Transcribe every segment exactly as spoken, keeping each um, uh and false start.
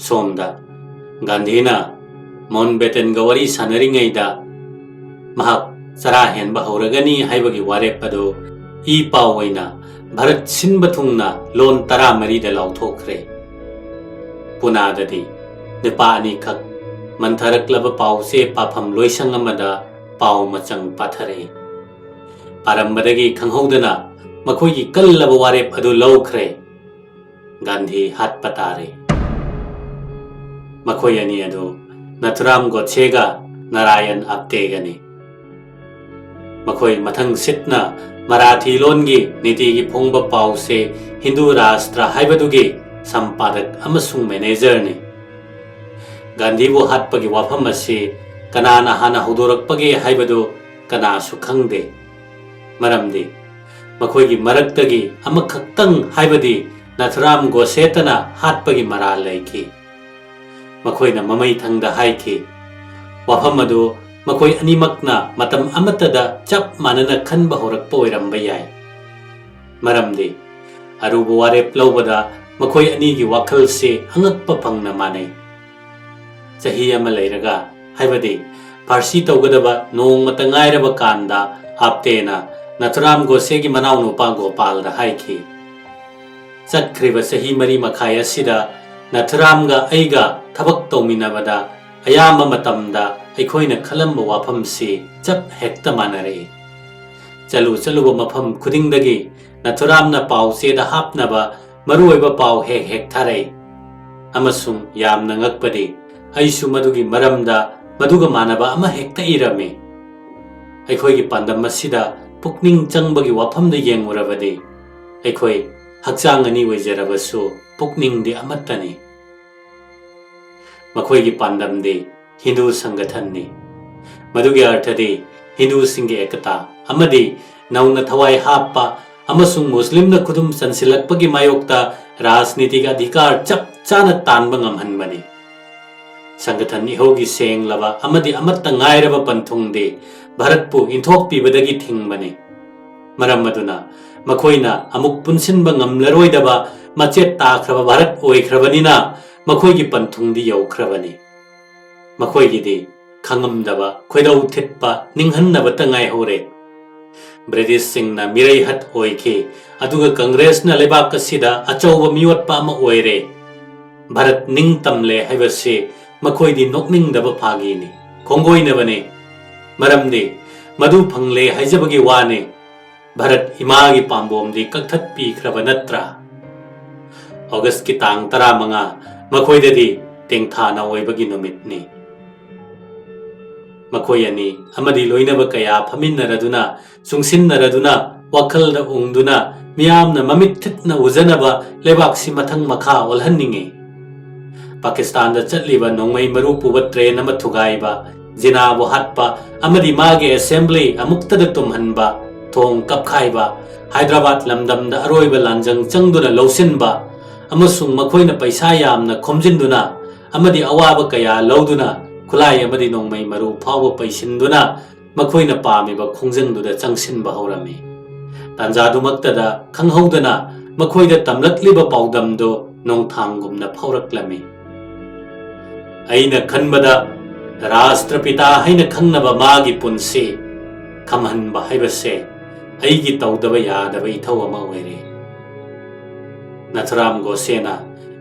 ꯁꯣꯝꯗ ꯒꯥꯟꯙꯤꯅ ꯃꯥꯎꯟꯕꯦꯇꯟꯒ ꯋꯥꯔꯤ ꯁꯥꯟꯅꯔꯤꯉꯩꯗ ꯃꯍꯥꯛ ꯆꯔꯥ ꯍꯦꯟꯕ ꯍꯧꯔꯒꯅꯤ ꯍꯥꯏꯕꯒꯤ ꯋꯥꯔꯦꯞ ꯑꯗꯨ ꯏ ꯄꯥꯎ ꯑꯣꯏꯅ ꯚꯥꯔꯠ ꯁꯤꯟꯕ ꯊꯨꯡꯅ ꯂꯣꯟ ꯇꯔꯥꯃꯔꯤꯗ ꯂꯥꯎꯊꯣꯛꯈ꯭ꯔꯦ꯫ ꯄꯨꯅꯥꯗꯗꯤ ꯅꯨꯄꯥ ꯑꯅꯤꯈꯛ ꯃꯟꯊꯔꯛꯂꯕ ꯄꯥꯎ ꯆꯦ ꯄꯥꯐꯝ ꯂꯣꯏꯁꯪ ꯑꯃꯗ ꯄꯥꯎ ꯃꯆꯪ ꯄꯥꯊꯔꯛꯏ꯫ ꯄꯥꯔꯝꯕꯗꯒꯤ ꯈꯪꯍꯧꯗꯅ ꯃꯈꯣꯏꯒꯤ ꯀꯜꯂꯕ ꯋꯥꯔꯦꯞ ꯑꯗꯨ ꯂꯧꯈ꯭ꯔꯦ꯫ ꯒꯥꯟꯙꯤ ꯍꯥꯠꯄ ꯇꯥꯔꯦ꯫ ꯃꯈꯣꯏ ꯑꯅꯤ ꯑꯗꯨ ꯅꯊꯨꯔꯥꯝ ꯒꯣꯗꯁꯦꯒ ꯅꯥꯔꯥꯌꯟ ꯑꯥꯞꯇꯦꯒꯅꯤ꯫ ꯃꯈꯣꯏ ꯃꯊꯪ ꯁꯤꯠꯅ ꯃꯔꯥꯊꯤ ꯂꯣꯟꯒꯤ ꯅꯤꯇꯤꯒꯤ ꯐꯣꯡꯕ ꯄꯥꯎꯁꯦ ꯍꯤꯟꯗꯨ ꯔꯥꯁꯇ꯭ꯔ ꯍꯥꯏꯕꯗꯨꯒꯤ ꯁꯝꯄꯥꯗꯛ ꯑꯃꯁꯨꯡ ꯃꯦꯅꯦꯖꯔꯅꯤ꯫ ꯒꯥꯟꯙꯤꯕꯨ ꯍꯥꯠꯄꯒꯤ ꯋꯥꯐꯝ ꯑꯁꯤ ꯀꯅꯥꯅ ꯍꯥꯟꯅ ꯍꯧꯗꯣꯔꯛꯄꯒꯦ ꯍꯥꯏꯕꯗꯨ ꯀꯅꯥꯁꯨ ꯈꯪꯗꯦ꯫ ꯃꯔꯝꯗꯤ ꯃꯈꯣꯏꯒꯤ ꯃꯔꯛꯇꯒꯤ ꯑꯃꯈꯛꯇꯪ, ꯍꯥꯏꯕꯗꯤ ꯅꯥꯊꯨꯔꯥꯝ ꯒꯣꯁꯦꯇꯅ ꯍꯥꯠꯄꯒꯤ ꯃꯔꯥꯜ ꯂꯩꯈꯤ꯫ ꯃꯈꯣꯏꯅ ꯃꯃꯩ ꯊꯪꯗ ꯍꯥꯏꯈꯤ, ꯋꯥꯐꯝ ꯑꯗꯨ ꯃꯈꯣꯏ ꯑꯅꯤꯃꯛꯅ ꯃꯇꯝ ꯑꯃꯠꯇꯗ ꯆꯞ ꯃꯥꯟꯅꯅ ꯈꯟꯕ ꯍꯧꯔꯛꯄ ꯑꯣꯏꯔꯝꯕ ꯌꯥꯏ꯫ ꯃꯔꯝꯗꯤ ꯑꯔꯨꯕ ꯋꯥꯔꯦꯞ ꯂꯧꯕꯗ ꯃꯈꯣꯏ ꯑꯅꯤꯒꯤ ꯋꯥꯈꯜꯁꯤ ꯑꯉꯛꯄ ꯐꯪꯅ ꯃꯥꯟꯅꯩ꯫ ꯆꯍꯤ ꯑꯃ ꯂꯩꯔꯒ, ꯍꯥꯏꯕꯗꯤ ꯐꯥꯔꯁꯤ ꯇꯧꯒꯗꯕ ꯅꯣꯡꯃꯇ ꯉꯥꯏꯔꯕ ꯀꯥꯟꯗ, ꯑꯥꯞꯇꯦꯅ ꯅꯥꯊꯨꯔꯥꯝ ꯒꯣꯁꯦꯒꯤ ꯃꯅꯥꯎꯅꯨꯄꯥ ꯒꯣꯄꯥꯜꯗ ꯍꯥꯏꯈꯤ, ꯆꯠꯈ꯭ꯔꯤꯕ ꯆꯍꯤ ꯃꯔꯤ ꯃꯈꯥꯏ ꯑꯁꯤꯗ ꯅꯥꯊꯨꯔꯥꯝꯒ ꯑꯩꯒ ꯊꯕꯛ ꯇꯧꯃꯤꯟꯅꯕꯗ ꯑꯌꯥꯝꯕ ꯃꯇꯝꯗ ꯑꯩꯈꯣꯏꯅ ꯈꯜꯂꯝꯕ ꯋꯥꯐꯝꯁꯤ ꯆꯞ ꯍꯦꯛꯇ ꯃꯥꯟꯅꯔꯛꯏ꯫ ꯆꯠꯂꯨ ꯆꯠꯂꯨꯕ ꯃꯐꯝ ꯈꯨꯗꯤꯡꯗꯒꯤ ꯅꯥꯊꯨꯔꯥꯝꯅ ꯄꯥꯎ ꯆꯦꯗ ꯍꯥꯞꯅꯕ ꯃꯔꯨꯑꯣꯏꯕ ꯄꯥꯎ ꯍꯦꯛ ꯍꯦꯛ ꯊꯥꯔꯛꯏ꯫ ꯑꯃꯁꯨꯡ ꯌꯥꯝꯅ ꯉꯛꯄꯗꯤ, ꯑꯩꯁꯨ ꯃꯗꯨꯒꯤ ꯃꯔꯝꯗ ꯃꯗꯨꯒ ꯃꯥꯟꯅꯕ ꯑꯃ ꯍꯦꯛꯇ ꯏꯔꯝꯃꯤ꯫ ꯑꯩꯈꯣꯏꯒꯤ ꯄꯥꯟꯗꯝ ꯑꯁꯤꯗ ꯄꯨꯛꯅꯤꯡ ꯆꯪꯕꯒꯤ ꯋꯥꯐꯝꯗ ꯌꯦꯡꯂꯨꯔꯕꯗꯤ, ꯑꯩꯈꯣꯏ ꯍꯛꯆꯥꯡ ꯑꯅꯤ ꯑꯣꯏꯖꯔꯕꯁꯨ ꯄꯨꯛꯅꯤꯡꯗꯤ ꯑꯃꯠꯇꯅꯤ꯫ ꯃꯈꯣꯏꯒꯤ ꯄꯥꯟꯗꯝꯗꯤ ꯍꯤꯟꯗꯨ ꯁꯪꯒꯊꯟꯅꯤ꯫ ꯃꯗꯨꯒꯤ ꯑꯔꯊꯗꯤ ꯍꯤꯟꯗꯨꯁꯤꯡꯒꯤ ꯑꯦꯀꯇꯥ ꯑꯃꯗꯤ ꯅꯧꯅ ꯊꯋꯥꯏ ꯍꯥꯞꯄ ꯑꯃꯁꯨꯡ ꯃꯨꯁꯂꯤꯝꯅ ꯈꯨꯗꯨꯝ ꯆꯟꯁꯤꯜꯂꯛꯄꯒꯤ ꯃꯥꯌꯣꯛꯇ ꯔꯥꯖꯅꯤꯇꯤꯒꯤ ꯑꯙꯤꯀꯥꯔ ꯆꯞ ꯆꯥꯅ ꯇꯥꯟꯕ ꯉꯝꯍꯟꯕꯅꯤ꯫ ꯁꯪꯒꯊꯟ ꯏꯍꯧꯒꯤ ꯁꯦꯡꯂꯕ ꯑꯃꯗꯤ ꯑꯃꯠꯇ ꯉꯥꯏꯔꯕ ꯄꯟꯊꯨꯡꯗꯤ ꯚꯥꯔꯠꯄꯨ ꯏꯟꯊꯣꯛꯄꯤꯕꯗꯒꯤ ꯊꯤꯡꯕꯅꯤ꯫ ꯃꯔꯝ ꯑꯗꯨꯅ ꯃꯈꯣꯏꯅ ꯑꯃꯨꯛ ꯄꯨꯟꯁꯤꯟꯕ ꯉꯝꯂꯔꯣꯏꯗꯕ ꯃꯆꯦꯠ ꯇꯥꯈ꯭ꯔꯕ ꯚꯥꯔꯠ ꯑꯣꯏꯈ꯭ꯔꯕꯅꯤꯅ, ꯃꯈꯣꯏꯒꯤ ꯄꯟꯊꯨꯡꯗꯤ ꯌꯧꯈ꯭ꯔꯕꯅꯤ꯫ ꯃꯈꯣꯏꯒꯤꯗꯤ ꯈꯪꯉꯝꯗꯕ, ꯈꯣꯏꯔꯧ ꯊꯤꯠꯄ, ꯅꯤꯡꯍꯟꯅꯕꯇ ꯉꯥꯏꯍꯧꯔꯦ꯫ ꯕ꯭ꯔꯤꯇꯤꯁꯁꯤꯡꯅ ꯃꯤꯔꯩꯍꯠ ꯑꯣꯏꯈꯤ, ꯑꯗꯨꯒ ꯀꯪꯒ꯭ꯔꯦꯁꯅ ꯂꯩꯕꯥꯛ ꯑꯁꯤꯗ ꯑꯆꯧꯕ ꯃꯤꯑꯣꯠꯄ ꯑꯃ ꯑꯣꯏꯔꯦ꯫ ꯚꯥꯔꯠ ꯅꯤꯡꯇꯝꯂꯦ ꯍꯥꯏꯕꯁꯤ ꯃꯈꯣꯏꯗꯤ ꯅꯣꯛꯅꯤꯡꯗꯕ ꯐꯥꯒꯤꯅꯤ, ꯈꯣꯡꯒꯣꯏꯅꯕꯅꯤ꯫ ꯃꯔꯝꯗꯤ ꯃꯗꯨ ꯐꯪꯂꯦ ꯍꯥꯏꯖꯕꯒꯤ ꯋꯥꯅꯤ, ꯚꯥꯔꯠ ꯏꯃꯥꯒꯤ ꯄꯥꯝꯕꯣꯝꯗꯤ ꯀꯛꯊꯠꯄꯤꯈ꯭ꯔꯕ ꯅꯠꯇ꯭ꯔꯥ? ꯑꯣꯒꯁꯀꯤ ꯇꯥꯡ ꯇꯔꯥꯃꯉꯥ ꯃꯈꯣꯏꯗꯗꯤ ꯇꯦꯡꯊꯥꯅ ꯑꯣꯏꯕꯒꯤ ꯅꯨꯃꯤꯠꯅꯤ꯫ ꯃꯈꯣꯏ ꯑꯅꯤ ꯑꯃꯗꯤ ꯂꯣꯏꯅꯕ ꯀꯌꯥ ꯐꯝꯃꯤꯟꯅꯔꯗꯨꯅ, ꯆꯨꯡꯁꯤꯟꯅꯔꯗꯨꯅ, ꯋꯥꯈꯜꯗ ꯎꯪꯗꯨꯅ, ꯃꯤꯌꯥꯝꯅ ꯃꯃꯤꯠ ꯊꯤꯠꯅ ꯎꯖꯅꯕ ꯂꯩꯕꯥꯛꯁꯤ ꯃꯊꯪ ꯃꯈꯥ ꯑꯣꯜꯍꯟꯅꯤꯡꯏ꯫ ꯄꯥꯀꯤꯁꯇꯥꯟꯗ ꯆꯠꯂꯤꯕ ꯅꯣꯡꯃꯩ ꯃꯔꯨ ꯄꯨꯕ ꯇ꯭ꯔꯦꯟ ꯑꯃ ꯊꯨꯒꯥꯏꯕ, ꯖꯤꯅꯥꯕꯨ ꯍꯥꯠꯄ ꯑꯃꯗꯤ ꯃꯥꯒꯤ ꯑꯦꯁꯦꯝꯕ꯭ꯂꯤ ꯑꯃꯨꯛꯇꯗ ꯇꯨꯝꯍꯟꯕ, ꯊꯣꯡ ꯀꯞꯈꯥꯏꯕ, ꯍꯥꯏꯗ꯭ꯔꯕꯥꯗ ꯂꯝꯗꯝꯗ ꯑꯔꯣꯏꯕ ꯂꯥꯟꯖꯪ ꯆꯪꯗꯨꯅ ꯂꯧꯁꯤꯟꯕ, ꯑꯃꯁꯨꯡ ꯃꯈꯣꯏꯅ ꯄꯩꯁꯥ ꯌꯥꯝꯅ ꯈꯣꯝꯖꯤꯟꯗꯨꯅ ꯑꯃꯗꯤ ꯑꯋꯥꯕ ꯀꯌꯥ ꯂꯧꯗꯨꯅ ꯈꯨꯠꯂꯥꯏ ꯑꯃꯗꯤ ꯅꯣꯡꯃꯩ ꯃꯔꯨ ꯐꯥꯎꯕ ꯄꯩꯁꯤꯟꯗꯨꯅ ꯃꯈꯣꯏꯅ ꯄꯥꯝꯃꯤꯕ ꯈꯣꯡꯖꯪꯗꯨꯗ ꯆꯪꯁꯤꯟꯕ ꯍꯧꯔꯝꯃꯤ꯫ ꯇꯥꯟꯖꯥꯗꯨꯃꯛꯇꯗ ꯈꯪꯍꯧꯗꯅ ꯃꯈꯣꯏꯗ ꯇꯝꯂꯛꯂꯤꯕ ꯄꯥꯎꯗꯝꯗꯨ ꯅꯣꯡꯊꯥꯡꯒꯨꯝꯅ ꯐꯥꯎꯔꯛꯂꯝꯃꯤ꯫ ꯑꯩꯅ ꯈꯟꯕꯗ ꯔꯥꯁꯇ꯭ꯔꯄꯤꯇꯥ ꯍꯥꯏꯅ ꯈꯪꯅꯕ ꯃꯥꯒꯤ ꯄꯨꯟꯁꯤ ꯈꯝꯍꯟꯕ ꯍꯥꯏꯕꯁꯦ ꯑꯩꯒꯤ ꯇꯧꯗꯕ ꯌꯥꯗꯕ ꯏꯊꯧ ꯑꯃ ꯑꯣꯏꯔꯦ꯫ ꯅꯥꯊꯨꯔꯥꯝ ꯒꯣꯁꯦꯅ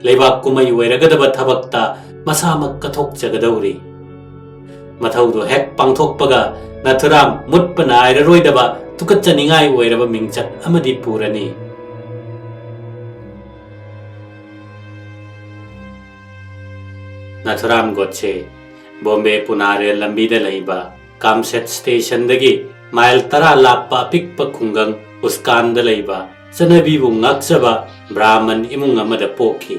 ꯂꯩꯕꯥꯛ ꯀꯨꯝꯍꯩ ꯑꯣꯏꯔꯒꯗꯕ ꯊꯕꯛꯇ ꯃꯁꯥꯃꯛ ꯀꯠꯊꯣꯛꯆꯒꯗꯧꯔꯤ꯫ ꯃꯊꯧꯗꯨ ꯍꯦꯛ ꯄꯥꯡꯊꯣꯛꯄꯒ ꯅꯥꯊꯨꯔꯥꯝ ꯃꯨꯠꯄ ꯅꯥꯏꯔꯔꯣꯏꯗꯕ ꯇꯨꯀꯠꯆꯅꯤꯡꯉꯥꯏ ꯑꯣꯏꯔꯕ ꯃꯤꯡꯆꯠ ꯑꯃꯗꯤ ꯄꯨꯔꯅꯤ꯫ ꯅꯥꯊꯨꯔꯥꯝ ꯒꯣꯠꯁꯦ ꯕꯣꯝꯕꯦ ꯄꯨꯅꯥ ꯔꯦꯜ ꯂꯝꯕꯤꯗ ꯂꯩꯕ ꯀꯥꯝꯁꯦꯠ ꯁ꯭ꯇꯦꯁꯟꯗꯒꯤ ꯃꯥꯏꯜ ꯇꯔꯥ ꯂꯥꯞꯄ ꯑꯄꯤꯛꯄ ꯈꯨꯡꯒꯪ ꯎꯁꯀꯥꯟꯗ ꯂꯩꯕ ꯆꯠꯅꯕꯤꯕꯨ ꯉꯥꯛꯆꯕ ꯕ꯭ꯔꯥꯍꯃꯟ ꯏꯃꯨꯡ ꯑꯃꯗ ꯄꯣꯛꯈꯤ꯫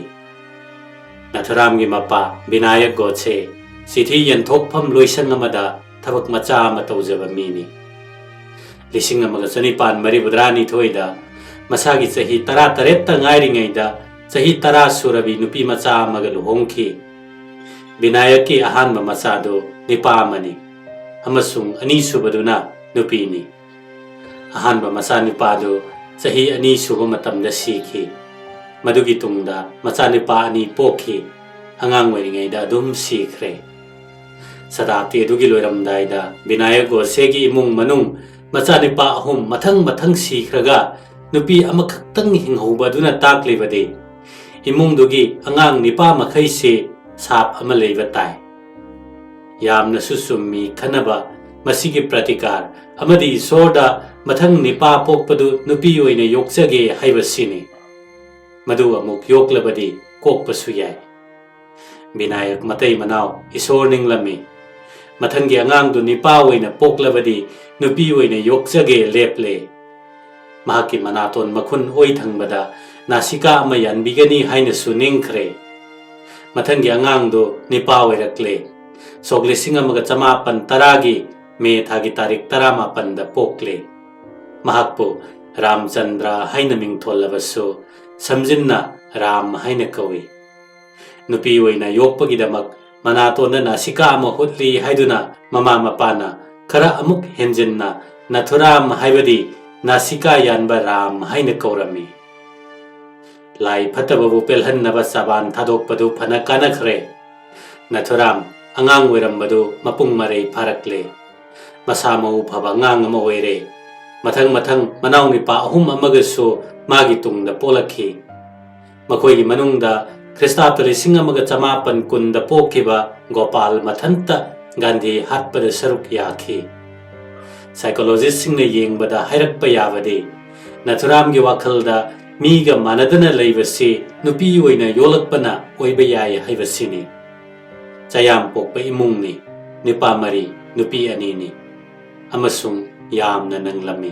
ꯅꯥꯊꯨꯔꯥꯝꯒꯤ ꯃꯄꯥ ꯕꯤꯅꯥꯌꯛ ꯒꯣꯠꯁꯦ ꯆꯤꯊꯤ ꯌꯦꯟꯊꯣꯛꯐꯝ ꯂꯣꯏꯁꯪ ꯑꯃꯗ ꯊꯕꯛ ꯃꯆꯥ ꯑꯃ ꯇꯧꯖꯕ ꯃꯤꯅꯤ꯫ ꯂꯤꯁꯤꯡ ꯑꯃꯒ ꯆꯅꯤꯄꯥꯟ ꯃꯔꯤꯐꯨꯇꯔꯥ ꯅꯤꯊꯣꯏꯗ ꯃꯁꯥꯒꯤ ꯆꯍꯤ ꯇꯔꯥ ꯇꯔꯦꯠꯇ ꯉꯥꯏꯔꯤꯉꯩꯗ ꯆꯍꯤ ꯇꯔꯥ ꯁꯨꯔꯕꯤ ꯅꯨꯄꯤ ꯃꯆꯥ ꯑꯃꯒ ꯂꯨꯍꯣꯡꯈꯤ꯫ ꯕꯤꯅꯥꯌꯛꯀꯤ ꯑꯍꯥꯟꯕ ꯃꯆꯥꯗꯨ ꯅꯤꯄꯥ ꯑꯃꯅꯤ ꯑꯃꯁꯨꯡ ꯑꯅꯤꯁꯨꯕꯗꯨꯅ ꯅꯨꯄꯤꯅꯤ꯫ ꯑꯍꯥꯟꯕ ꯃꯆꯥꯅꯨꯄꯥꯗꯨ ꯆꯍꯤ ꯑꯅꯤ ꯁꯨꯕ ꯃꯇꯝꯗ ꯁꯤꯈꯤ꯫ ꯃꯗꯨꯒꯤ ꯇꯨꯡꯗ ꯃꯆꯥꯅꯨꯄꯥ ꯑꯅꯤ ꯄꯣꯛꯈꯤ꯫ ꯑꯉꯥꯡ ꯑꯣꯏꯔꯤꯉꯩꯗ ꯑꯗꯨꯝ ꯁꯤꯈ꯭ꯔꯦ꯫ ꯁꯇꯥꯕꯗꯤ ꯑꯗꯨꯒꯤ ꯂꯣꯏꯔꯝꯗꯥꯏꯗ ꯕꯤꯅꯥꯌꯛ ꯒꯣꯗꯁꯦꯒꯤ ꯏꯃꯨꯡ ꯃꯅꯨꯡ ꯃꯆꯥꯅꯨꯄꯥ ꯑꯍꯨꯝ ꯃꯊꯪ ꯃꯊꯪ ꯁꯤꯈ꯭ꯔꯒ ꯅꯨꯄꯤ ꯑꯃꯈꯛꯇꯪ ꯍꯤꯡꯍꯧꯕ ꯑꯗꯨꯅ ꯇꯥꯛꯂꯤꯕꯗꯤ ꯏꯃꯨꯡꯗꯨꯒꯤ ꯑꯉꯥꯡ ꯅꯤꯄꯥ ꯃꯈꯩꯁꯤ ꯁꯥꯞ ꯑꯃ ꯂꯩꯕ ꯇꯥꯏ꯫ ꯌꯥꯝꯅꯁꯨ ꯆꯨꯝꯃꯤ ꯈꯟꯅꯕ ꯃꯁꯤꯒꯤ ꯄ꯭ꯔꯇꯤꯀꯥꯔ ꯑꯃꯗꯤ ꯏꯁꯣꯔꯗ ꯃꯊꯪ ꯅꯤꯄꯥ ꯄꯣꯛꯄꯗꯨ ꯅꯨꯄꯤ ꯑꯣꯏꯅ ꯌꯣꯛꯆꯒꯦ ꯍꯥꯏꯕꯁꯤꯅꯤ꯫ ꯃꯗꯨ ꯑꯃꯨꯛ ꯌꯣꯛꯂꯕꯗꯤ ꯀꯣꯛꯄꯁꯨ ꯌꯥꯏ꯫ ꯕꯤꯅꯥꯌꯛ ꯃꯇꯩ ꯃꯅꯥꯎ ꯏꯁꯣꯔ ꯅꯤꯡꯂꯝꯃꯤ꯫ ꯃꯊꯪꯒꯤ ꯑꯉꯥꯡꯗꯨ ꯅꯤꯄꯥ ꯑꯣꯏꯅ ꯄꯣꯛꯂꯕꯗꯤ ꯅꯨꯄꯤ ꯑꯣꯏꯅ ꯌꯣꯛꯆꯒꯦ ꯂꯦꯞꯂꯦ꯫ ꯃꯍꯥꯛꯀꯤ ꯃꯅꯥꯇꯣꯟ ꯃꯈꯨꯟ ꯑꯣꯏ ꯊꯪꯕꯗ ꯅꯥꯁꯤꯀꯥ ꯑꯃ ꯌꯥꯟꯕꯤꯒꯅꯤ ꯍꯥꯏꯅꯁꯨ ꯅꯤꯡꯈ꯭ꯔꯦ꯫ ꯃꯊꯪꯒꯤ ꯑꯉꯥꯡꯗꯨ ꯅꯤꯄꯥ ꯑꯣꯏꯔꯛꯂꯦ꯫ ꯁꯣꯛ ꯂꯤꯁꯤꯡ ꯑꯃꯒ ꯆꯃꯥꯄꯟ ꯇꯔꯥꯒꯤ ꯃꯦ ꯊꯥꯒꯤ ꯇꯥꯔꯤꯛ ꯇꯔꯥꯃꯥꯄꯟꯗ ꯄꯣꯛꯂꯦ꯫ ꯃꯍꯥꯛꯄꯨ ꯔꯥꯝꯆꯟꯗ꯭ꯔ ꯍꯥꯏꯅ ꯃꯤꯡꯊꯣꯜꯂꯕꯁꯨ ꯁꯝꯖꯤꯟꯅ ꯔꯥꯝ ꯍꯥꯏꯅ ꯀꯧꯏ꯫ ꯅꯨꯄꯤ ꯑꯣꯏꯅ ꯌꯣꯛꯄꯒꯤꯗꯃꯛ ꯃꯅꯥꯇꯣꯟꯗ ꯅꯥꯁꯤꯀꯥ ꯑꯃ ꯍꯨꯠꯂꯤ ꯍꯥꯏꯗꯨꯅ ꯃꯃꯥ ꯃꯄꯥꯅ ꯈꯔ ꯑꯃꯨꯛ ꯍꯦꯟꯖꯤꯟꯅ ꯅꯥꯊꯨꯔꯥꯝ ꯍꯥꯏꯕꯗꯤ ꯅꯥꯁꯤꯀꯥ ꯌꯥꯟꯕ ꯔꯥꯝ ꯍꯥꯏꯅ ꯀꯧꯔꯝꯃꯤ꯫ ꯂꯥꯏ ꯐꯠꯇꯕꯕꯨ ꯄꯦꯜꯍꯟꯅꯕ ꯆꯕꯥꯟ ꯊꯥꯗꯣꯛꯄꯗꯨ ꯐꯅ ꯀꯥꯟꯅꯈ꯭ꯔꯦ꯫ ꯅꯥꯊꯨꯔꯥꯝ ꯑꯉꯥꯡ ꯑꯣꯏꯔꯝꯕꯗꯨ ꯃꯄꯨꯡ ꯃꯔꯩ ꯐꯥꯔꯛꯂꯦ꯫ ꯃꯁꯥ ꯃꯎ ꯐꯕ ꯑꯉꯥꯡ ꯑꯃ ꯑꯣꯏꯔꯦ꯫ ꯃꯊꯪ ꯃꯊꯪ ꯃꯅꯥꯎ ꯅꯤꯄꯥ ꯑꯍꯨꯝ ꯑꯃꯒꯁꯨ ꯃꯥꯒꯤ ꯇꯨꯡꯗ ꯄꯣꯛꯂꯛꯈꯤ꯫ ꯃꯈꯣꯏꯒꯤ ꯃꯅꯨꯡꯗ ꯈ꯭ꯔꯤꯁꯇꯥꯕꯇ ꯂꯤꯁꯤꯡ ꯑꯃꯒ ꯆꯃꯥꯄꯟ ꯀꯨꯟꯗ ꯄꯣꯛꯈꯤꯕ ꯒꯣꯄꯥꯜ ꯃꯊꯟꯇ ꯒꯥꯟꯙꯤ ꯍꯥꯠꯄꯗ ꯁꯔꯨꯛ ꯌꯥꯈꯤ꯫ ꯁꯥꯏꯀꯣꯂꯣꯖꯤꯁꯁꯤꯡꯅ ꯌꯦꯡꯕꯗ ꯍꯥꯏꯔꯛꯄ ꯌꯥꯕꯗꯤ ꯅꯥꯊꯨꯔꯥꯝꯒꯤ ꯋꯥꯈꯜꯗ ꯃꯤꯒ ꯃꯥꯟꯅꯗꯅ ꯂꯩꯕꯁꯤ ꯅꯨꯄꯤ ꯑꯣꯏꯅ ꯌꯣꯜꯂꯛꯄꯅ ꯑꯣꯏꯕ ꯌꯥꯏ ꯍꯥꯏꯕꯁꯤꯅꯤ꯫ ꯆꯌꯥꯝ ꯄꯣꯛꯄ ꯏꯃꯨꯡꯅꯤ꯫ ꯅꯨꯄꯥ ꯃꯔꯤ, ꯅꯨꯄꯤ ꯑꯅꯤꯅꯤ꯫ ꯑꯃꯁꯨꯡ ꯌꯥꯝꯅ ꯅꯪꯂꯝꯃꯤ꯫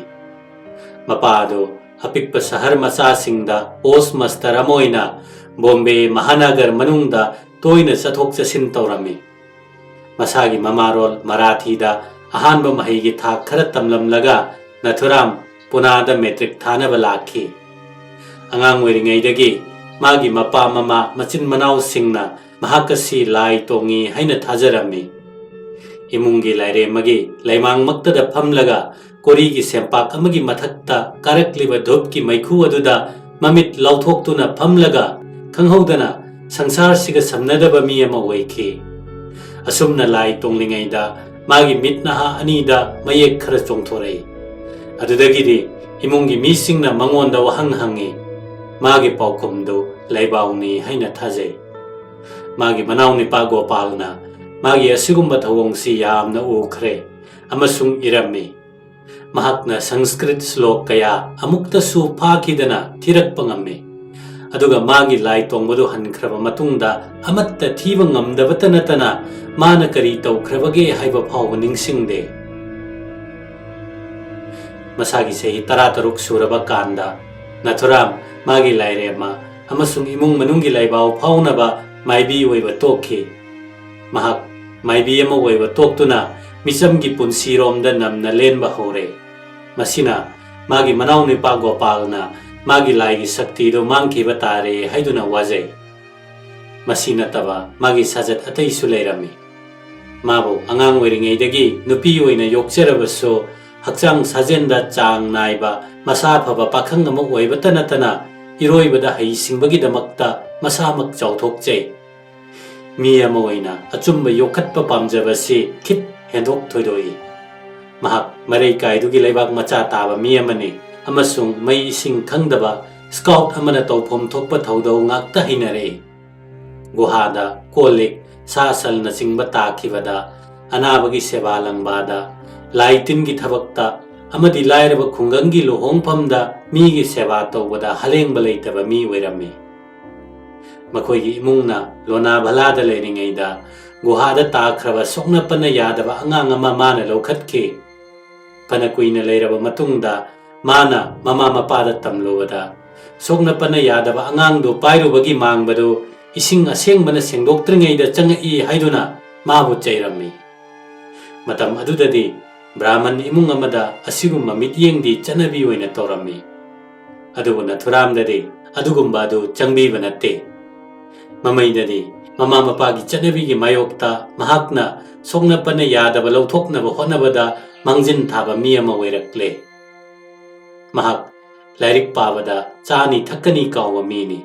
ꯃꯄꯥ ꯑꯗꯨ ꯑꯄꯤꯛꯄ ꯁꯍꯔ ꯃꯆꯥꯁꯤꯡꯗ ꯄꯣꯁ ꯃꯥꯁꯇꯔ ꯑꯃ ꯑꯣꯏꯅ ꯕꯣꯝꯕꯦ ꯃꯍꯥꯅꯒꯔ ꯃꯅꯨꯡꯗ ꯇꯣꯏꯅ ꯆꯠꯊꯣꯛ ꯆꯠꯁꯤꯟ ꯇꯧꯔꯝꯃꯤ꯫ ꯃꯁꯥꯒꯤ ꯃꯃꯥꯔꯣꯜ ꯃꯔꯥꯊꯤꯗ ꯑꯍꯥꯟꯕ ꯃꯍꯩꯒꯤ ꯊꯥꯛ ꯈꯔ ꯇꯝꯂꯝꯂꯒ ꯅꯥꯊꯨꯔꯥꯝ ꯄꯨꯅꯥꯗ ꯃꯦꯇ꯭ꯔꯤꯛ ꯊꯥꯅꯕ ꯂꯥꯛꯈꯤ꯫ ꯑꯉꯥꯡ ꯑꯣꯏꯔꯤꯉꯩꯗꯒꯤ ꯃꯥꯒꯤ ꯃꯄꯥ ꯃꯃꯥ ꯃꯆꯤꯟ ꯃꯅꯥꯎꯁꯤꯡꯅ ꯃꯍꯥꯛ ꯑꯁꯤ ꯂꯥꯏ ꯇꯣꯡꯉꯤ ꯍꯥꯏꯅ ꯊꯥꯖꯔꯝꯃꯤ꯫ ꯏꯃꯨꯡꯒꯤ ꯂꯥꯏꯔꯦꯝꯃꯒꯤ ꯂꯩꯃꯥꯡꯃꯛꯇꯗ ꯐꯝꯂꯒ ꯀꯣꯔꯤꯒꯤ ꯁꯦꯝꯄꯥꯛ ꯑꯃꯒꯤ ꯃꯊꯛꯇ ꯀꯥꯔꯛꯂꯤꯕ ꯙꯨꯞꯀꯤ ꯃꯩꯈꯨ ꯑꯗꯨꯗ ꯃꯃꯤꯠ ꯂꯥꯎꯊꯣꯛꯇꯨꯅ ꯐꯝꯂꯒ ꯈꯪꯍꯧꯗꯅ ꯁꯪꯁꯥꯔꯁꯤꯒ ꯁꯝꯅꯗꯕ ꯃꯤ ꯑꯃ ꯑꯣꯏꯈꯤ꯫ ꯑꯁꯨꯝꯅ ꯂꯥꯏ ꯇꯣꯡꯂꯤꯉꯩꯗ ꯃꯥꯒꯤ ꯃꯤꯠ ꯅꯍꯥ ꯑꯅꯤꯗ ꯃꯌꯦꯛ ꯈꯔ ꯆꯣꯡꯊꯣꯔꯛꯏ꯫ ꯑꯗꯨꯗꯒꯤꯗꯤ ꯏꯃꯨꯡꯒꯤ ꯃꯤꯁꯤꯡꯅ ꯃꯉꯣꯟꯗ ꯋꯥꯍꯪ ꯍꯪꯉꯤ꯫ ꯃꯥꯒꯤ ꯄꯥꯎꯈꯨꯝꯗꯨ ꯂꯩꯕꯥꯎꯅꯤ ꯍꯥꯏꯅ ꯊꯥꯖꯩ꯫ ꯃꯥꯒꯤ ꯃꯅꯥꯎꯅꯤꯄꯥ ꯒꯣꯄꯥꯜꯅ ꯃꯥꯒꯤ ꯑꯁꯤꯒꯨꯝꯕ ꯊꯧꯑꯣꯡꯁꯤ ꯌꯥꯝꯅ ꯎꯈ꯭ꯔꯦ ꯑꯃꯁꯨꯡ ꯏꯔꯝꯃꯤ꯫ ꯃꯍꯥꯛꯅ ꯁꯪꯁꯀ꯭ꯔꯤꯠ ꯁ꯭ꯂꯣꯛ ꯀꯌꯥ ꯑꯃꯨꯛꯇꯁꯨ ꯐꯥꯈꯤꯗꯅ ꯊꯤꯔꯛꯄ ꯉꯝꯃꯤ꯫ ꯑꯗꯨꯒ ꯃꯥꯒꯤ ꯂꯥꯏ ꯇꯣꯡꯕꯗꯨ ꯍꯟꯈ꯭ꯔꯕ ꯃꯇꯨꯡꯗ ꯑꯃꯠꯇ ꯊꯤꯕ ꯉꯝꯗꯕꯇ ꯅꯠꯇꯅ ꯃꯥꯅ ꯀꯔꯤ ꯇꯧꯈ꯭ꯔꯕꯒꯦ ꯍꯥꯏꯕ ꯐꯥꯎꯕ ꯅꯤꯡꯁꯤꯡꯗꯦ꯫ ꯃꯁꯥꯒꯤ ꯆꯍꯤ ꯇꯔꯥꯇꯔꯨꯛ ꯁꯨꯔꯕ ꯀꯥꯟꯗ ꯅꯥꯊꯨꯔꯥꯝ ꯃꯥꯒꯤ ꯂꯥꯏꯔꯦꯝꯃ ꯑꯃꯁꯨꯡ ꯏꯃꯨꯡ ꯃꯅꯨꯡꯒꯤ ꯂꯥꯏꯕꯥꯎ ꯐꯥꯎꯅꯕ ꯃꯥꯏꯕꯤ ꯑꯣꯏꯕ ꯇꯣꯛꯈꯤ꯫ ꯃꯍꯥꯛ ꯃꯥꯏꯕꯤ ꯑꯃ ꯑꯣꯏꯕ ꯇꯣꯛꯇꯨꯅ ꯃꯤꯆꯝꯒꯤ ꯄꯨꯟꯁꯤꯔꯣꯝꯗ ꯅꯝꯅ ꯂꯦꯟꯕ ꯍꯧꯔꯦ꯫ ꯃꯁꯤꯅ ꯃꯥꯒꯤ ꯃꯅꯥꯎꯅꯨꯄꯥ ꯒꯣꯄꯥꯜꯅ ꯃꯥꯒꯤ ꯂꯥꯏꯒꯤ ꯁꯛꯇꯤꯗꯨ ꯃꯥꯡꯈꯤꯕ ꯇꯥꯔꯦ ꯍꯥꯏꯗꯨꯅ ꯋꯥꯖꯩ꯫ ꯃꯁꯤ ꯅꯠꯇꯕ ꯃꯥꯒꯤ ꯁꯥꯖꯠ ꯑꯇꯩꯁꯨ ꯂꯩꯔꯝꯃꯤ꯫ ꯃꯥꯕꯨ ꯑꯉꯥꯡ ꯑꯣꯏꯔꯤꯉꯩꯗꯒꯤ ꯅꯨꯄꯤ ꯑꯣꯏꯅ ꯌꯣꯛꯆꯔꯕꯁꯨ, ꯍꯛꯆꯥꯡ ꯁꯥꯖꯦꯟꯗ ꯆꯥꯡ ꯅꯥꯏꯕ, ꯃꯁꯥ ꯐꯕ ꯄꯥꯈꯪ ꯑꯃ ꯑꯣꯏꯕꯇ ꯅꯠꯇꯅ ꯏꯔꯣꯏꯕꯗ ꯍꯩꯁꯤꯡꯕꯒꯤꯗꯃꯛꯇ ꯃꯁꯥꯃꯛ ꯆꯥꯎꯊꯣꯛꯆꯩ꯫ ꯃꯤ ꯑꯃ ꯑꯣꯏꯅ ꯑꯆꯨꯝꯕ ꯌꯣꯛꯈꯠꯄ ꯄꯥꯝꯖꯕꯁꯤ ꯈꯤꯠ ꯍꯦꯟꯗꯣꯛ ꯊꯣꯏꯗꯣꯛꯏ꯫ ꯃꯍꯥꯛ ꯃꯔꯩꯀꯥꯏꯗꯨꯒꯤ ꯂꯩꯕꯥꯛ ꯃꯆꯥ ꯇꯥꯕ ꯃꯤ ꯑꯃꯅꯤ ꯑꯃꯁꯨꯡ ꯃꯩ ꯏꯁꯤꯡ ꯈꯪꯗꯕ ꯁ꯭ꯀꯥꯎꯠ ꯑꯃꯅ ꯇꯧꯐꯝ ꯊꯣꯛꯄ ꯊꯧꯗꯧ ꯉꯥꯛꯇ ꯍꯩꯅꯔꯛꯏ꯫ ꯒꯨꯍꯥꯗ ꯀꯣꯜ ꯂꯤꯛ, ꯁꯥ ꯁꯜꯅꯆꯤꯡꯕ ꯇꯥꯈꯤꯕꯗ, ꯑꯅꯥꯕꯒꯤ ꯁꯦꯕꯥ ꯂꯪꯕꯥꯗ, ꯂꯥꯏ ꯇꯤꯟꯒꯤ ꯊꯕꯛꯇ ꯑꯃꯗꯤ ꯂꯥꯏꯔꯕ ꯈꯨꯡꯒꯪꯒꯤ ꯂꯨꯍꯣꯡꯐꯝꯗ ꯃꯤꯒꯤ ꯁꯦꯕꯥ ꯇꯧꯕꯗ ꯍꯂꯦꯡꯕ ꯂꯩꯇꯕ ꯃꯤ ꯑꯣꯏꯔꯝꯃꯤ꯫ ꯃꯈꯣꯏꯒꯤ ꯏꯃꯨꯡꯅ ꯂꯣꯅꯥꯚꯂꯥꯗ ꯂꯩꯔꯤꯉꯩꯗ ꯒꯨꯍꯥꯗ ꯇꯥꯈ꯭ꯔꯕ ꯁꯣꯛꯅ ꯄꯟꯅ ꯌꯥꯗꯕ ꯑꯉꯥꯡ ꯑꯃ ꯃꯥꯅ ꯂꯧꯈꯠꯈꯤ꯫ ꯐꯅ ꯀꯨꯏꯅ ꯂꯩꯔꯕ ꯃꯇꯨꯡꯗ ꯃꯥꯅ ꯃꯃꯥ ꯃꯄꯥꯗ ꯇꯝꯂꯨꯕꯗ, ꯁꯣꯛꯅ ꯄꯟꯅ ꯌꯥꯗꯕ ꯑꯉꯥꯡꯗꯨ ꯄꯥꯏꯔꯨꯕꯒꯤ ꯃꯥꯡꯕꯗꯨ ꯏꯁꯤꯡ ꯑꯁꯦꯡꯕꯅ ꯁꯦꯡꯗꯣꯛꯇ꯭ꯔꯤꯉꯩꯗ ꯆꯪꯉꯛꯏ ꯍꯥꯏꯗꯨꯅ ꯃꯥꯕꯨ ꯆꯩꯔꯝꯃꯤ꯫ ꯃꯇꯝ ꯑꯗꯨꯗꯗꯤ ꯕ꯭ꯔꯥꯍꯃꯟ ꯏꯃꯨꯡ ꯑꯃꯗ ꯑꯁꯤꯒꯨꯝꯕ ꯃꯤꯠꯌꯦꯡꯗꯤ ꯆꯠꯅꯕꯤ ꯑꯣꯏꯅ ꯇꯧꯔꯝꯃꯤ꯫ ꯑꯗꯨꯕꯨ ꯅꯥꯊꯨꯔꯥꯝꯗꯗꯤ ꯑꯗꯨꯒꯨꯝꯕ ꯑꯗꯨ ꯆꯪꯕꯤꯕ ꯅꯠꯇꯦ꯫ ꯃꯃꯩꯗꯗꯤ ꯃꯃꯥ ꯃꯄꯥꯒꯤ ꯆꯠꯅꯕꯤꯒꯤ ꯃꯥꯌꯣꯛꯇ ꯃꯍꯥꯛꯅ ꯁꯣꯛꯅ ꯄꯟꯅ ꯌꯥꯗꯕ ꯂꯧꯊꯣꯛꯅꯕ ꯍꯣꯠꯅꯕꯗ ꯃꯥꯡꯖꯤꯟ ꯊꯥꯕ ꯃꯤ ꯑꯃ ꯑꯣꯏꯔꯛꯂꯦ꯫ ꯃꯍꯥꯛ ꯂꯥꯏꯔꯤꯛ ꯄꯥꯕꯗ ꯆꯥꯅꯤ ꯊꯛꯀꯅꯤ ꯀꯥꯎꯕ ꯃꯤꯅꯤ꯫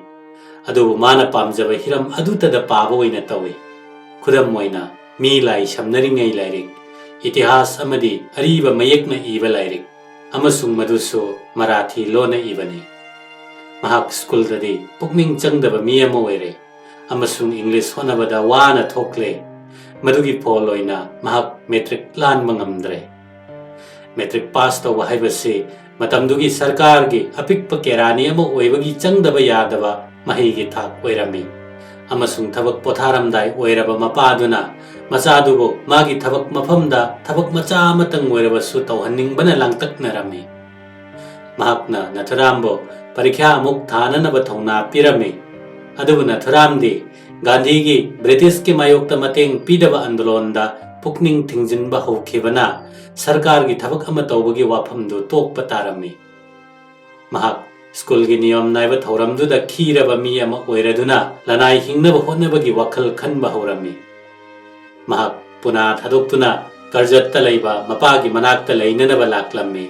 ꯑꯗꯨꯕꯨ ꯃꯥꯅ ꯄꯥꯝꯖꯕ ꯍꯤꯔꯝ ꯑꯗꯨꯇꯗ ꯄꯥꯕ ꯑꯣꯏꯅ ꯇꯧꯏ꯫ ꯈꯨꯗꯝ ꯑꯣꯏꯅ, ꯃꯤ ꯂꯥꯏ ꯁꯝꯅꯔꯤꯉꯩ ꯂꯥꯏꯔꯤꯛ, ꯏꯇꯤꯍꯥꯁ ꯑꯃꯗꯤ ꯑꯔꯤꯕ ꯃꯌꯦꯛꯅ ꯏꯕ ꯂꯥꯏꯔꯤꯛ, ꯑꯃꯁꯨꯡ ꯃꯗꯨꯁꯨ ꯃꯔꯥꯊꯤ ꯂꯣꯟꯅ ꯏꯕꯅꯤ꯫ ꯃꯍꯥꯛ ꯁ꯭ꯀꯨꯜꯗꯗꯤ ꯄꯨꯛꯅꯤꯡ ꯆꯪꯗꯕ ꯃꯤ ꯑꯃ ꯑꯣꯏꯔꯦ ꯑꯃꯁꯨꯡ ꯏꯪꯂꯤꯁ ꯍꯣꯠꯅꯕꯗ ꯋꯥꯅ ꯊꯣꯛꯂꯦ꯫ ꯃꯗꯨꯒꯤ ꯐꯣꯜ ꯑꯣꯏꯅ ꯃꯍꯥꯛ ꯃꯦꯇ꯭ꯔꯤꯛ ꯂꯥꯟꯕ ꯉꯝꯗ꯭ꯔꯦ꯫ ꯃꯦꯇ꯭ꯔꯤꯛ ꯄꯥꯁ ꯇꯧꯕ ꯍꯥꯏꯕꯁꯤ ꯃꯇꯝꯗꯨꯒꯤ ꯁꯔꯀꯥꯔꯒꯤ ꯑꯄꯤꯛꯄ ꯀꯦꯔꯥꯅꯤ ꯑꯃ ꯑꯣꯏꯕꯒꯤ ꯆꯪꯗꯕ ꯌꯥꯗꯕ ꯃꯍꯩꯒꯤ ꯊꯥꯛ ꯑꯣꯏꯔꯝꯃꯤ, ꯑꯃꯁꯨꯡ ꯊꯕꯛ ꯄꯣꯊꯥꯔꯝꯗꯥꯏ ꯑꯣꯏꯔꯕ ꯃꯄꯥꯗꯨꯅ ꯃꯆꯥꯗꯨꯕꯨ ꯃꯥꯒꯤ ꯊꯕꯛ ꯃꯐꯝꯗ ꯊꯕꯛ ꯃꯆꯥ ꯑꯃꯇꯪ ꯑꯣꯏꯔꯕꯁꯨ ꯇꯧꯍꯟꯅꯤꯡꯕꯅ ꯂꯥꯡꯇꯛꯅꯔꯝꯃꯤ꯫ ꯃꯍꯥꯛꯅ ꯅꯥꯊꯨꯔꯥꯝꯕꯨ ꯄꯔꯤꯈ꯭ꯌꯥ ꯑꯃꯨꯛ ꯊꯥꯅꯅꯕ ꯊꯧꯅꯥ ꯄꯤꯔꯝꯃꯤ꯫ ꯑꯗꯨꯕꯨ ꯅꯥꯊꯨꯔꯥꯝꯗꯤ ꯒꯥꯟꯙꯤꯒꯤ ꯕ꯭ꯔꯤꯇꯤꯁꯀꯤ ꯃꯥꯌꯣꯛꯇ ꯃꯇꯦꯡ ꯄꯤꯗꯕ ꯑꯟꯗꯣꯂꯣꯟꯗ ꯄꯨꯛꯅꯤꯡ ꯊꯤꯡꯖꯤꯟꯕ ꯍꯧꯈꯤꯕꯅ ꯁꯔꯀꯥꯔꯒꯤ ꯊꯕꯛ ꯑꯃ ꯇꯧꯕꯒꯤ ꯋꯥꯐꯝꯗꯨ ꯇꯣꯛꯄ ꯇꯥꯔꯝꯃꯤ꯫ ꯃꯍꯥꯛ ꯁ꯭ꯀꯨꯜꯒꯤ ꯅꯤꯌꯝ ꯅꯥꯏꯕ ꯊꯧꯔꯝꯗꯨꯗ ꯈꯤꯔꯕ ꯃꯤ ꯑꯃ ꯑꯣꯏꯔꯗꯨꯅ ꯂꯅꯥꯏ ꯍꯤꯡꯅꯕ ꯍꯣꯠꯅꯕꯒꯤ ꯋꯥꯈꯜ ꯈꯟꯕ ꯍꯧꯔꯝꯃꯤ꯫ ꯃꯍꯥꯛ ꯄꯨꯅꯥ ꯊꯥꯗꯣꯛꯇꯨꯅ ꯀꯔꯖꯠꯇ ꯂꯩꯕ ꯃꯄꯥꯒꯤ ꯃꯅꯥꯛꯇ ꯂꯩꯅꯅꯕ ꯂꯥꯛꯂꯝꯃꯤ꯫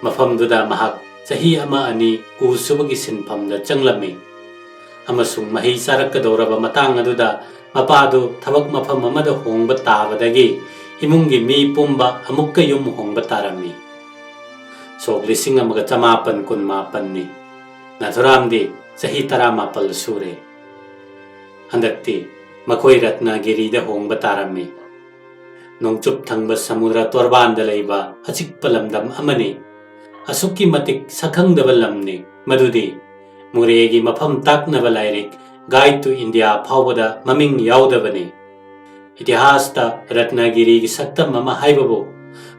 ꯃꯐꯝꯗꯨꯗ ꯃꯍꯥꯛ ꯆꯍꯤ ꯑꯃ ꯑꯅꯤ ꯎ ꯁꯨꯕꯒꯤ ꯁꯤꯟꯐꯝꯗ ꯆꯪꯂꯝꯃꯤ, ꯑꯃꯁꯨꯡ ꯃꯍꯩ ꯆꯥꯔꯛꯀꯗꯧꯔꯕ ꯃꯇꯥꯡ ꯑꯗꯨꯗ ꯃꯄꯥꯗꯨ ꯊꯕꯛ ꯃꯐꯝ ꯑꯃꯗ ꯍꯣꯡꯕ ꯇꯥꯕꯗꯒꯤ ꯏꯃꯨꯡꯒꯤ ꯃꯤ ꯄꯨꯝꯕ ꯑꯃꯨꯛꯀ ꯌꯨꯝ ꯍꯣꯡꯕ ꯇꯥꯔꯝꯃꯤ꯫ ꯁꯣꯛ ꯂꯤꯁꯤꯡ ꯑꯃꯒ ꯆꯃꯥꯄꯟ ꯀꯨꯟ ꯃꯥꯄꯟꯅꯤ꯫ ꯅꯥꯊꯨꯔꯥꯝꯗꯤ ꯆꯍꯤ ꯇꯔꯥꯃꯥꯄꯜ ꯁꯨꯔꯦ꯫ ꯍꯟꯗꯛꯇꯤ ꯃꯈꯣꯏ ꯔꯠꯅꯒꯤꯔꯤꯗ ꯍꯣꯡꯕ ꯇꯥꯔꯝꯃꯤ꯫ ꯅꯣꯡꯆꯨꯞ ꯊꯪꯕ ꯁꯃꯨꯗ꯭ꯔ ꯇꯣꯔꯕꯥꯟꯗ ꯂꯩꯕ ꯑꯆꯤꯛꯄ ꯂꯝꯗꯝ ꯑꯃꯅꯤ꯫ ꯑꯁꯨꯛꯀꯤ ꯃꯇꯤꯛ ꯁꯛꯈꯪꯗꯕ ꯂꯝꯅꯤ ꯃꯗꯨꯗꯤ ꯃꯨꯔꯦꯒꯤ ꯃꯐꯝ ꯇꯥꯛꯅꯕ ꯂꯥꯏꯔꯤꯛ Guide to India ꯐꯥꯎꯕꯗ ꯃꯃꯤꯡ ꯌꯥꯎꯗꯕꯅꯤ꯫ ꯏꯇꯤꯍꯥꯁꯇ ꯔꯠꯅꯒꯤꯔꯤꯒꯤ ꯁꯛꯇꯝ ꯑꯃ ꯍꯥꯏꯕꯕꯨ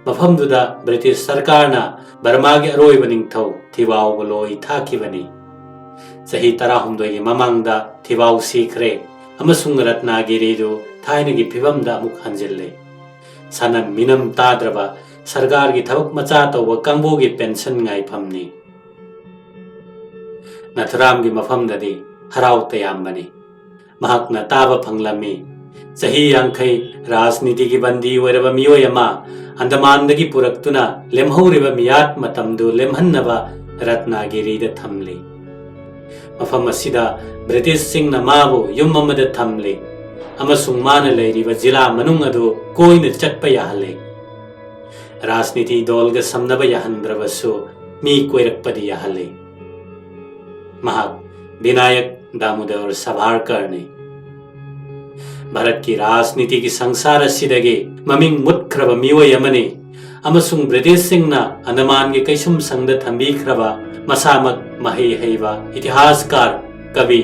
ꯃꯐꯝꯗꯨꯗ ꯕ꯭ꯔꯤꯇꯤꯁ ꯁꯔꯀꯥꯔꯅ ꯕꯔꯃꯥꯒꯤ ꯑꯔꯣꯏꯕ ꯅꯤꯡꯊꯧ ꯊꯤꯕꯥꯎꯕꯨ ꯂꯣꯏ ꯊꯥꯈꯤꯕꯅꯤ꯫ ꯆꯍꯤ ꯇꯔꯥꯍꯨꯝꯗꯣꯏꯒꯤ ꯃꯃꯥꯡꯗ ꯊꯤꯕꯥꯎ ꯁꯤꯈ꯭ꯔꯦ, ꯑꯃꯁꯨꯡ ꯔꯠꯅꯒꯤꯔꯤꯗꯨ ꯊꯥꯏꯅꯒꯤ ꯐꯤꯕꯝꯗ ꯑꯃꯨꯛ ꯍꯟꯖꯤꯜꯂꯦ꯫ ꯁꯅꯝ ꯃꯤꯅꯝ ꯇꯥꯗ꯭ꯔꯕ ꯁꯔꯀꯥꯔꯒꯤ ꯊꯕꯛ ꯃꯆꯥ ꯇꯧꯕ ꯀꯥꯡꯕꯨꯒꯤ ꯄꯦꯟꯁꯟ ꯉꯥꯏꯐꯝꯅꯤ꯫ ꯅꯥꯊꯨꯔꯥꯝꯒꯤ ꯃꯐꯝꯗꯗꯤ ꯍꯔꯥꯎ ꯇꯌꯥꯝꯕꯅꯤ꯫ ꯃꯍꯥꯛꯅ ꯇꯥꯕ ꯐꯪꯂꯝꯃꯤ, ꯆꯍꯤ ꯌꯥꯡꯈꯩ ꯔꯥꯖꯅꯤꯇꯤꯒꯤ ꯕꯟꯗꯤ ꯑꯣꯏꯔꯕ ꯃꯤꯑꯣꯏ ꯑꯃ ꯑꯟꯗꯃꯥꯟꯗꯒꯤ ꯄꯨꯔꯛꯇꯨꯅ ꯂꯦꯝꯍꯧꯔꯤꯕ ꯃꯤꯌꯥꯠ ꯃꯇꯝꯗꯨ ꯂꯦꯝꯍꯟꯅꯕ ꯔꯠꯅꯥꯒꯤꯔꯤꯗ ꯊꯝꯂꯤ꯫ ꯃꯐꯝ ꯑꯁꯤꯗ ꯕ꯭ꯔꯤꯇꯤꯁꯁꯤꯡꯅ ꯃꯥꯕꯨ ꯌꯨꯝ ꯑꯃꯗ ꯊꯝꯂꯤ ꯑꯃꯁꯨꯡ ꯃꯥꯅ ꯂꯩꯔꯤꯕ ꯖꯤꯂꯥ ꯃꯅꯨꯡ ꯑꯗꯨ ꯀꯣꯏꯅ ꯆꯠꯄ ꯌꯥꯍꯜꯂꯤ꯫ ꯔꯥꯖꯅꯤꯇꯤ ꯗꯣꯜꯒ ꯁꯝꯅꯕ ꯌꯥꯍꯟꯗ꯭ꯔꯕꯁꯨ ꯃꯤ ꯀꯣꯏꯔꯛꯄꯗꯤ ꯌꯥꯍꯜꯂꯤ꯫ ꯃꯍꯥꯛ ꯕꯤꯅꯥꯌꯛ ꯗꯥꯃꯣꯗꯔ ꯁꯚꯥꯔꯀꯔꯅꯤ꯫ ꯚꯥꯔꯠꯀꯤ ꯔꯥꯖꯅꯤꯇꯤꯒꯤ ꯁꯪꯁꯥꯔ ꯑꯁꯤꯗꯒꯤ ꯃꯃꯤꯡ ꯃꯨꯠꯈ꯭ꯔꯕ ꯃꯤꯑꯣꯏ ꯑꯃꯅꯤ ꯑꯃꯁꯨꯡ ꯕ꯭ꯔꯤꯇꯤꯁꯁꯤꯡꯅ ꯑꯟꯗꯃꯥꯟꯒꯤ ꯀꯩꯁꯨꯝꯁꯪꯗ ꯊꯝꯕꯤꯈ꯭ꯔꯕ ꯃꯁꯥꯃꯛ ꯃꯍꯩ ꯍꯩꯕ ꯏꯇꯤꯍꯥꯁꯀꯥꯔ, ꯀꯕꯤ,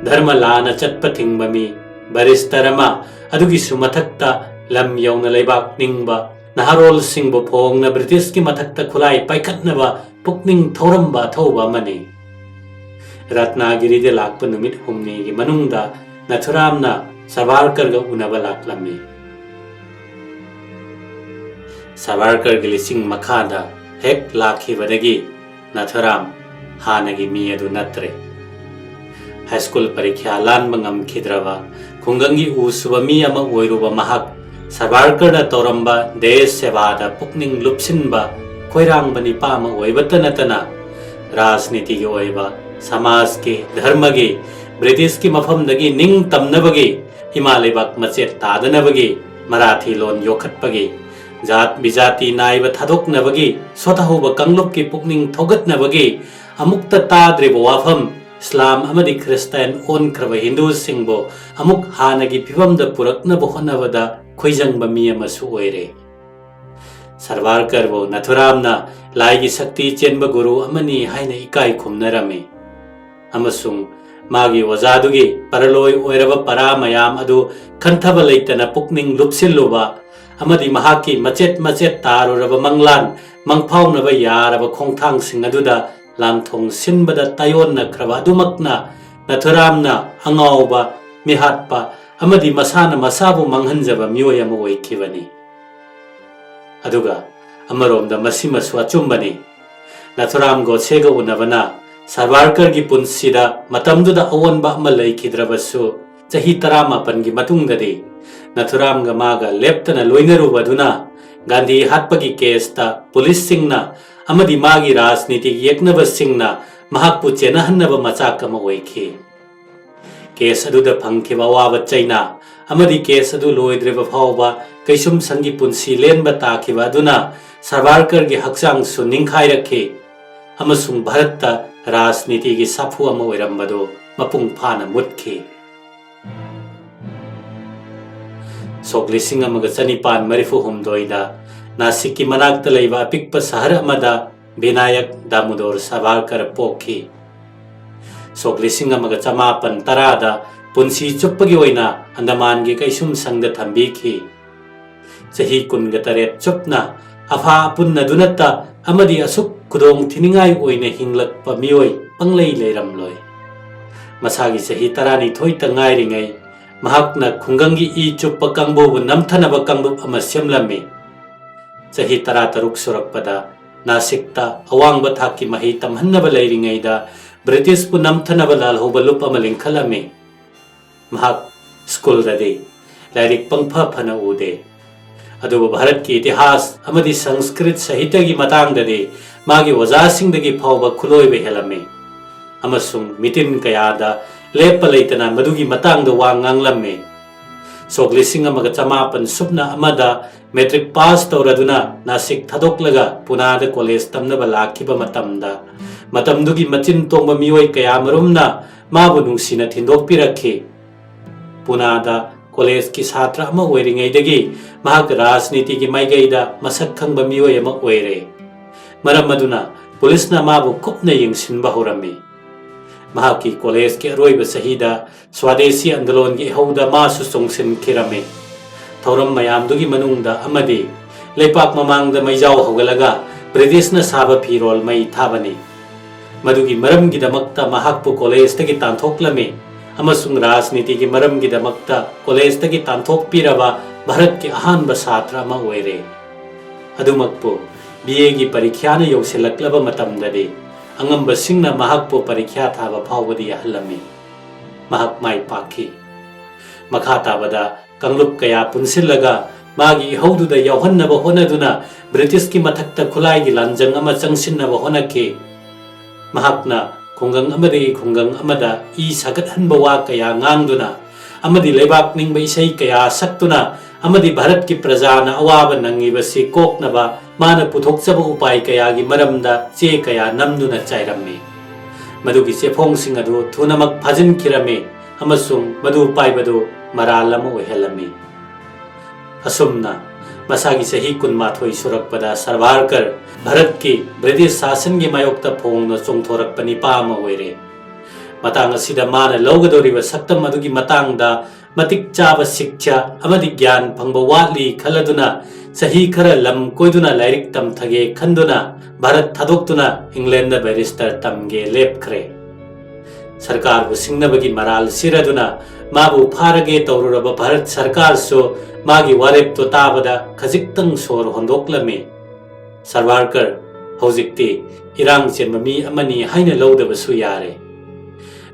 ꯙꯔꯃ ꯂꯥꯟꯅ ꯆꯠꯄ ꯊꯤꯡꯕ ꯃꯤ, ꯕꯦꯔꯤꯁꯇꯔ ꯑꯃ, ꯑꯗꯨꯒꯤꯁꯨ ꯃꯊꯛꯇ ꯂꯝ ꯌꯧꯅ ꯂꯩꯕꯥꯛ ꯅꯤꯡꯕ, ꯅꯍꯥꯔꯣꯜꯁꯤꯡꯕꯨ ꯐꯣꯡꯅ ꯕ꯭ꯔꯤꯇꯤꯁꯀꯤ ꯃꯊꯛꯇ ꯈꯨꯠꯂꯥꯏ ꯄꯥꯏꯈꯠꯅꯕ ꯄꯨꯛꯅꯤꯡ ꯊꯧꯔꯝꯕ ꯑꯊꯧꯕ ꯑꯃꯅꯤ꯫ ꯔꯠꯅꯥꯒꯤꯔꯤꯗ ꯂꯥꯛꯄ ꯅꯨꯃꯤꯠ ꯍꯨꯝꯅꯤꯒꯤ ꯃꯅꯨꯡꯗ ꯅꯥꯊꯨꯔꯥꯝꯅ ꯁꯚꯥꯔꯀꯔꯒ ꯎꯅꯕ ꯂꯥꯛꯂꯝꯃꯤ꯫ ꯁꯚꯥꯔꯀꯔꯒꯤ ꯂꯤꯁꯤꯡ ꯃꯈꯥꯗ ꯍꯦꯛ ꯂꯥꯛꯈꯤꯕꯗꯒꯤ ꯅꯥꯊꯨꯔꯥꯝ ꯍꯥꯟꯅꯒꯤ ꯃꯤ ꯑꯗꯨ ꯅꯠꯇ꯭ꯔꯦ꯫ ꯍꯥꯏ ꯁ꯭ꯀꯨꯜ ꯄꯔꯤꯈ꯭ꯌꯥ ꯂꯥꯟꯕ ꯉꯝꯈꯤꯗ꯭ꯔꯕ ꯈꯨꯡꯒꯪꯒꯤ ꯎ ꯁꯨꯕ ꯃꯤ ꯑꯃ ꯑꯣꯏꯔꯨꯕ ꯃꯍꯥꯛ ꯁꯚꯥꯔꯀꯔꯅ ꯇꯧꯔꯝꯕ ꯗꯦꯁ ꯁꯦꯕꯥꯗ ꯄꯨꯛꯅꯤꯡ ꯂꯨꯞꯁꯤꯟꯕ ꯈꯣꯏꯔꯥꯡꯕ ꯅꯤꯄꯥ ꯑꯃ ꯑꯣꯏꯕꯇ ꯅꯠꯇꯅ ꯔꯥꯖꯅꯤꯇꯤꯒꯤ ꯑꯣꯏꯕ, ꯁꯃꯥꯖꯀꯤ, ꯙꯔꯃꯒꯤ, ꯕ꯭ꯔꯤꯇꯤꯁꯀꯤ ꯃꯐꯝꯗꯒꯤ ꯅꯤꯡ ꯇꯝꯅꯕꯒꯤ, ꯏꯃꯥ ꯂꯩꯕꯥꯛ ꯃꯆꯦꯠ ꯇꯥꯗꯅꯕꯒꯤ, ꯃꯔꯥꯊꯤ ꯂꯣꯟ ꯌꯣꯛꯈꯠꯄꯒꯤ, ꯖꯥꯠ ꯕꯤꯖꯥꯇꯤ ꯅꯥꯏꯕ ꯊꯥꯗꯣꯛꯅꯕꯒꯤ, ꯁꯣꯊꯍꯧꯕ ꯀꯥꯡꯂꯨꯞꯀꯤ ꯄꯨꯛꯅꯤꯡ ꯊꯧꯒꯠꯅꯕꯒꯤ ꯑꯃꯨꯛꯇ ꯇꯥꯗ꯭ꯔꯤꯕ ꯋꯥꯐꯝ, ꯏꯁꯂꯥꯝ ꯑꯃꯗꯤ ꯈ꯭ꯔꯤꯁꯇꯥꯟ ꯑꯣꯟꯈ꯭ꯔꯕ ꯍꯤꯟꯗꯨꯁꯤꯡꯕꯨ ꯑꯃꯨꯛ ꯍꯥꯟꯅꯒꯤ ꯐꯤꯕꯝꯗ ꯄꯨꯔꯛꯅꯕ ꯍꯣꯠꯅꯕꯗ ꯈꯣꯏꯖꯪꯕ ꯃꯤ ꯑꯃꯁꯨ ꯑꯣꯏꯔꯦ꯫ ꯁꯔꯕꯥꯔꯀꯔꯕꯨ ꯅꯥꯊꯨꯔꯥꯝꯅ ꯂꯥꯏꯒꯤ ꯁꯛꯇꯤ ꯆꯦꯟꯕ ꯒꯨꯔꯨ ꯑꯃꯅꯤ ꯍꯥꯏꯅ ꯏꯀꯥꯏ ꯈꯨꯝꯅꯔꯝꯃꯤ, ꯑꯃꯁꯨꯡ ꯃꯥꯒꯤ ꯑꯣꯖꯥꯗꯨꯒꯤ ꯄꯔꯂꯣꯏ ꯑꯣꯏꯔꯕ ꯄꯔꯥ ꯃꯌꯥꯝ ꯑꯗꯨ ꯈꯟꯊꯕ ꯂꯩꯇꯅ ꯄꯨꯛꯅꯤꯡ ꯂꯨꯞꯁꯤꯜꯂꯨꯕ ꯑꯃꯗꯤ ꯃꯍꯥꯛꯀꯤ ꯃꯆꯦꯠ ꯃꯆꯦꯠ ꯇꯥꯔꯨꯔꯕ ꯃꯪꯂꯥꯟ ꯃꯪꯐꯥꯎꯅꯕ ꯌꯥꯔꯕ ꯈꯣꯡꯊꯥꯡꯁꯤꯡ ꯑꯗꯨꯗ ꯂꯥꯟꯊꯣꯡ ꯁꯤꯟꯕꯗ ꯇꯥꯏꯑꯣꯟꯅꯈ꯭ꯔꯕ ꯑꯗꯨꯃꯛꯅ ꯅꯥꯊꯨꯔꯥꯝꯅ ꯑꯉꯥꯎꯕ, ꯃꯤꯍꯥꯠꯄ ꯑꯃꯗꯤ ꯃꯁꯥꯅ ꯃꯁꯥꯕꯨ ꯃꯥꯡꯍꯟꯖꯕ ꯃꯤꯑꯣꯏ ꯑꯃ ꯑꯣꯏꯈꯤꯕꯅꯤ꯫ ꯑꯗꯨꯒ ꯑꯃꯔꯣꯝꯗ ꯃꯁꯤꯃꯁꯨ ꯑꯆꯨꯝꯕꯅꯤ꯫ ꯅꯥꯊꯨꯔꯥꯝ ꯒꯣꯗꯁꯦꯒ ꯎꯅꯕꯅ ꯁꯥꯚꯥꯔꯀꯔꯒꯤ ꯄꯨꯟꯁꯤꯗ ꯃꯇꯝꯗꯨꯗ ꯑꯑꯣꯟꯕ ꯑꯃ ꯂꯩꯈꯤꯗ꯭ꯔꯕꯁꯨ, ꯆꯍꯤ ꯇꯔꯥꯃꯥꯄꯟꯒꯤ ꯃꯇꯨꯡꯗꯗꯤ ꯅꯥꯊꯨꯔꯥꯝꯒ ꯃꯥꯒ ꯂꯦꯞꯇꯅ ꯂꯣꯏꯅꯔꯨꯕꯗꯨꯅ ꯒꯥꯟꯙꯤ ꯍꯥꯠꯄꯒꯤ ꯀꯦꯁꯇ ꯄꯨꯂꯤꯁꯁꯤꯡꯅ ꯑꯃꯗꯤ ꯃꯥꯒꯤ ꯔꯥꯖꯅꯤꯇꯤꯒꯤ ꯌꯦꯛꯅꯕꯁꯤꯡꯅ ꯃꯍꯥꯛꯄꯨ ꯆꯦꯟꯅꯍꯟꯅꯕ ꯃꯆꯥꯛ ꯑꯃ ꯑꯣꯏꯈꯤ꯫ ꯀꯦꯁ ꯑꯗꯨꯗ ꯐꯪꯈꯤꯕ ꯑꯋꯥꯕ ꯆꯩꯅꯥ ꯑꯃꯗꯤ ꯀꯦꯁ ꯑꯗꯨ ꯂꯣꯏꯗ꯭ꯔꯤꯕ ꯐꯥꯎꯕ ꯀꯩꯁꯨꯝꯁꯪꯒꯤ ꯄꯨꯟꯁꯤ ꯂꯦꯟꯕ ꯇꯥꯈꯤꯕ ꯑꯗꯨꯅ ꯁꯥꯚꯥꯔꯀꯔꯒꯤ ꯍꯛꯆꯥꯡꯁꯨ ꯅꯤꯡꯈꯥꯏꯔꯛꯈꯤ ꯑꯃꯁꯨꯡ ꯚꯥꯔꯠꯇ ꯔꯥꯖꯅꯤꯇꯤꯒꯤ ꯁꯥꯐꯨ ꯑꯃ ꯑꯣꯏꯔꯝꯕꯗꯨ ꯃꯄꯨꯡ ꯐꯥꯅ ꯃꯨꯠꯈꯤ꯫ ꯁꯣꯛ ꯂꯤꯁꯤꯡ ꯑꯃꯒ ꯆꯅꯤꯄꯥꯟ ꯃꯔꯤꯐꯨ ꯍꯨꯝꯗꯣꯏꯗ ꯅꯥꯁꯤꯛꯀꯤ ꯃꯅꯥꯛꯇ ꯂꯩꯕ ꯑꯄꯤꯛꯄ ꯁꯍꯔ ꯑꯃꯗ ꯕꯤꯅꯥꯌꯛ ꯗꯥꯃꯨꯗꯣꯔ ꯁꯥꯚꯥꯔꯀꯔ ꯄꯣꯛꯈꯤ꯫ ꯁꯣꯛ ꯂꯤꯁꯤꯡ ꯑꯃꯒ ꯆꯃꯥꯄꯟ ꯇꯔꯥꯗ ꯄꯨꯟꯁꯤ ꯆꯨꯞꯄꯒꯤ ꯑꯣꯏꯅ ꯑꯟꯗꯃꯥꯟꯒꯤ ꯀꯩꯁꯨꯝꯁꯪꯗ ꯊꯝꯕꯤꯈꯤ꯫ ꯆꯍꯤ ꯀꯨꯟꯒ ꯇꯔꯦꯠ ꯆꯨꯞꯅ ꯑꯐꯥ ꯑꯄꯨꯟꯅꯗꯨꯅꯇ ꯑꯃꯗꯤ ꯑꯁꯨꯛ ꯈꯨꯗꯣꯡ ꯊꯤꯅꯤꯡꯉꯥꯏ ꯑꯣꯏꯅ ꯍꯤꯡꯂꯛꯄ ꯃꯤꯑꯣꯏ ꯄꯪꯂꯩ ꯂꯩꯔꯝꯂꯣꯏ꯫ ꯃꯁꯥꯒꯤ ꯆꯍꯤ ꯇꯔꯥꯅꯤꯊꯣꯏꯇ ꯉꯥꯏꯔꯤꯉꯩ ꯃꯍꯥꯛꯅ ꯈꯨꯡꯒꯪꯒꯤ ꯏ ꯆꯨꯞꯄ ꯀꯥꯡꯕꯨꯕꯨ ꯅꯝꯊꯅꯕ ꯀꯥꯡꯂꯨꯞ ꯑꯃ ꯁꯦꯝꯂꯝꯃꯤ꯫ ꯆꯍꯤ ꯇꯔꯥꯇꯔꯨꯛ ꯁꯨꯔꯛꯄꯗ ꯅꯥꯁꯤꯛꯇ ꯑꯋꯥꯡꯕ ꯊꯥꯛꯀꯤ ꯃꯍꯩ ꯇꯝꯍꯟꯅꯕ ꯂꯩꯔꯤꯉꯩꯗ ꯕ꯭ꯔꯤꯇꯤꯁꯄꯨ ꯅꯝꯊꯅꯕ ꯂꯥꯜꯍꯧꯕ ꯂꯨꯞ ꯑꯃ ꯂꯤꯡꯈꯠꯂꯝꯃꯤ꯫ ꯃꯍꯥꯛ ꯁ꯭ꯀꯨꯜꯗꯗꯤ ꯂꯥꯏꯔꯤꯛ ꯄꯪꯐ ꯐꯅ ꯎꯗꯦ꯫ ꯑꯗꯨꯕꯨ ꯚꯥꯔꯠꯀꯤ ꯏꯇꯤꯍꯥꯁ ꯑꯃꯗꯤ ꯁꯪꯁꯀ꯭ꯔꯤꯠ ꯁꯥꯍꯤꯇ꯭ꯌꯒꯤ ꯃꯇꯥꯡꯗꯗꯤ ꯃꯥꯒꯤ ꯑꯣꯖꯥꯁꯤꯡꯗꯒꯤ ꯐꯥꯎꯕ ꯈꯨꯂꯣꯏꯕ ꯍꯦꯜꯂꯝꯃꯤ ꯑꯃꯁꯨꯡ ꯃꯤꯇꯤꯟ ꯀꯌꯥꯗ ꯂꯦꯞꯄ ꯂꯩꯇꯅ ꯃꯗꯨꯒꯤ ꯃꯇꯥꯡꯗ ꯋꯥ ꯉꯥꯡꯂꯝꯃꯤ꯫ ꯁꯣꯛ ꯂꯤꯁꯤꯡ ꯑꯃꯒ ꯆꯃꯥꯄꯟ ꯁꯨꯞꯅ ꯑꯃꯗ ꯃꯦꯇ꯭ꯔꯤꯛ ꯄꯥꯁ ꯇꯧꯔꯗꯨꯅ ꯅꯥꯁꯤꯛ ꯊꯥꯗꯣꯛꯂꯒ ꯄꯨꯅꯥꯗ ꯀꯣꯂꯦꯖ ꯇꯝꯅꯕ ꯂꯥꯛꯈꯤꯕ ꯃꯇꯝꯗ ꯃꯇꯝꯗꯨꯒꯤ ꯃꯆꯤꯟ ꯇꯣꯡꯕ ꯃꯤꯑꯣꯏ ꯀꯌꯥꯃꯔꯨꯝꯅ ꯃꯥꯕꯨ ꯅꯨꯡꯁꯤꯅ ꯊꯤꯟꯗꯣꯛꯄꯤꯔꯛꯈꯤ꯫ ꯄꯨꯅꯥꯗ ꯀꯣꯂꯦꯖꯀꯤ ꯁꯥꯇ꯭ꯔ ꯑꯃ ꯑꯣꯏꯔꯤꯉꯩꯗꯒꯤ ꯃꯍꯥꯛ ꯔꯥꯖꯅꯤꯇꯤꯒꯤ ꯃꯥꯏꯀꯩꯗ ꯃꯁꯛ ꯈꯪꯕ ꯃꯤꯑꯣꯏ ꯑꯃ ꯑꯣꯏꯔꯦ꯫ ꯃꯔꯝ ꯑꯗꯨꯅ ꯄꯨꯂꯤꯁꯅ ꯃꯥꯕꯨ ꯀꯨꯞꯅ ꯌꯦꯡꯁꯤꯟꯕ ꯍꯧꯔꯝꯃꯤ꯫ ꯃꯍꯥꯛꯀꯤ ꯀꯣꯂꯦꯖꯀꯤ ꯑꯔꯣꯏꯕ ꯆꯍꯤꯗ ꯁ꯭ꯋꯥꯗꯦꯁꯤ ꯑꯟꯗꯣꯂꯣꯟꯒꯤ ꯏꯍꯧꯗ ꯃꯥꯁꯨ ꯆꯣꯡꯁꯤꯟꯈꯤꯔꯝꯃꯤ꯫ ꯊꯧꯔꯝ ꯃꯌꯥꯝꯗꯨꯒꯤ ꯃꯅꯨꯡꯗ ꯑꯃꯗꯤ ꯂꯩꯄꯥꯛ ꯃꯃꯥꯡꯗ ꯃꯩꯖꯥꯎ ꯍꯧꯒꯠꯂꯒ ꯕ꯭ꯔꯤꯇꯤꯁꯅ ꯁꯥꯕ ꯐꯤꯔꯣꯜ ꯃꯩ ꯊꯥꯕꯅꯤ꯫ ꯃꯗꯨꯒꯤ ꯃꯔꯝꯒꯤꯗꯃꯛꯇ ꯃꯍꯥꯛꯄꯨ ꯀꯣꯂꯦꯖꯇꯒꯤ ꯇꯥꯟꯊꯣꯛꯂꯝꯃꯤ ꯑꯃꯁꯨꯡ ꯔꯥꯖꯅꯤꯇꯤꯒꯤ ꯃꯔꯝꯒꯤꯗꯃꯛꯇ ꯀꯣꯂꯦꯖꯇꯒꯤ ꯇꯥꯟꯊꯣꯛꯄꯤꯔꯕ ꯚꯥꯔꯠꯀꯤ ꯑꯍꯥꯟꯕ ꯁꯥꯇ꯭ꯔ ꯑꯃ ꯑꯣꯏꯔꯦ꯫ ꯑꯗꯨꯃꯛꯄꯨ ꯕꯤ ꯑꯦꯒꯤ ꯄꯔꯤꯈ꯭ꯌꯥꯅ ꯌꯧꯁꯤꯜꯂꯛꯂꯕ ꯃꯇꯝꯗꯗꯤ ꯑꯉꯝꯕꯁꯤꯡꯅ ꯃꯍꯥꯛꯄꯨ ꯄꯔꯤꯈ꯭ꯌꯥ ꯊꯥꯕ ꯐꯥꯎꯕꯗꯤ ꯌꯥꯍꯜꯂꯝꯃꯤ꯫ ꯃꯍꯥꯛ ꯃꯥꯏ ꯄꯥꯛꯈꯤ꯫ ꯃꯈꯥ ꯇꯥꯕꯗ ꯀꯥꯡꯂꯨꯞ ꯀꯌꯥ ꯄꯨꯟꯁꯤꯜꯂꯒ ꯃꯥꯒꯤ ꯏꯍꯧꯗꯨꯗ ꯌꯥꯎꯍꯟꯅꯕ ꯍꯣꯠꯅꯗꯨꯅ ꯕ꯭ꯔꯤꯇꯤꯁꯀꯤ ꯃꯊꯛꯇ ꯈꯨꯠꯂꯥꯏꯒꯤ ꯂꯥꯟꯖꯪ ꯑꯃ ꯆꯪꯁꯤꯟꯅꯕ ꯍꯣꯠꯅꯈꯤ꯫ ꯃꯍꯥꯛꯅ ꯈꯨꯡꯒꯪ ꯑꯃꯗꯒꯤ ꯈꯨꯡꯒꯪ ꯑꯃꯗ ꯏ ꯁꯥꯒꯠꯍꯟꯕ ꯋꯥ ꯀꯌꯥ ꯉꯥꯡꯗꯨꯅ ꯑꯃꯗꯤ ꯂꯩꯕꯥꯛ ꯅꯤꯡꯕ ꯏꯁꯩ ꯀꯌꯥ ꯁꯛꯇꯨꯅ ꯑꯃꯗꯤ ꯚꯥꯔꯠꯀꯤ ꯄ꯭ꯔꯖꯥꯅ ꯑꯋꯥꯕ ꯅꯪꯉꯤꯕꯁꯤ ꯀꯣꯛꯅꯕ ꯃꯥꯅ ꯄꯨꯊꯣꯛꯆꯕ ꯎꯄꯥꯏ ꯀꯌꯥꯒꯤ ꯃꯔꯝꯗ ꯆꯦ ꯀꯌꯥ ꯅꯝꯗꯨꯅ ꯆꯥꯏꯔꯝꯃꯤ꯫ ꯃꯗꯨꯒꯤ ꯆꯦꯐꯣꯡꯁꯤꯡ ꯑꯗꯨ ꯊꯨꯅꯃꯛ ꯐꯥꯖꯤꯟꯈꯤꯔꯝꯃꯤ ꯑꯃꯁꯨꯡ ꯃꯗꯨ ꯄꯥꯏꯕꯗꯨ ꯃꯔꯥꯜ ꯑꯃ ꯑꯣꯏꯍꯜꯂꯝꯃꯤ꯫ ꯑꯁꯨꯝꯅ ꯃꯁꯥꯒꯤ ꯆꯍꯤ ꯀꯨꯟꯃꯥꯊꯣꯏ ꯁꯨꯔꯛꯄꯗ ꯁꯥꯚꯔꯀꯔ ꯚꯥꯔꯠꯀꯤ ꯕ꯭ꯔꯤꯇꯤꯁ ꯁꯥꯁꯟꯒꯤ ꯃꯥꯌꯣꯛꯇ ꯐꯣꯡꯅ ꯆꯣꯡꯊꯣꯔꯛꯄ ꯅꯤꯄꯥ ꯑꯃ ꯑꯣꯏꯔꯦ꯫ ꯃꯇꯥꯡ ꯑꯁꯤꯗ ꯃꯥꯅ ꯂꯧꯒꯗꯧꯔꯤꯕ ꯁꯛꯇꯝ ꯑꯗꯨꯒꯤ ꯃꯇꯥꯡꯗ ꯃꯇꯤꯛ ꯆꯥꯕ ꯁꯤꯛꯁ꯭ꯌꯥ ꯑꯃꯗꯤ ꯒ꯭ꯌꯥꯟ ꯐꯪꯕ ꯋꯥꯠꯂꯤ ꯈꯜꯂꯗꯨꯅ ꯆꯍꯤ ꯈꯔ ꯂꯝ ꯀꯣꯏꯗꯨꯅ ꯂꯥꯏꯔꯤꯛ ꯇꯝꯊꯒꯦ ꯈꯟꯗꯨꯅ ꯚꯥꯔꯠ ꯊꯥꯗꯣꯛꯇꯨꯅ ꯏꯪꯂꯦꯟꯗ ꯕꯦꯔꯤꯁꯇꯔ ꯇꯝꯒꯦ ꯂꯦꯞꯈ꯭ꯔꯦ꯫ ꯁꯔꯀꯥꯔꯕꯨ ꯁꯤꯡꯅꯕꯒꯤ ꯃꯔꯥꯜ ꯁꯤꯔꯗꯨꯅ ꯃꯥꯕꯨ ꯐꯥꯔꯒꯦ ꯇꯧꯔꯨꯔꯕ ꯚꯥꯔꯠ ꯁꯔꯀꯥꯔꯁꯨ ꯃꯥꯒꯤ ꯋꯥꯔꯦꯞꯇꯨ ꯇꯥꯕꯗ ꯈꯖꯤꯛꯇꯪ ꯁꯣꯔ ꯍꯣꯟꯗꯣꯛꯂꯝꯃꯤ꯫ ꯁꯥꯚꯔꯀꯔ ꯍꯧꯖꯤꯛꯇꯤ ꯏꯔꯥꯡ ꯆꯦꯟꯕ ꯃꯤ ꯑꯃꯅꯤ ꯍꯥꯏꯅ ꯂꯧꯗꯕꯁꯨ ꯌꯥꯔꯦ꯫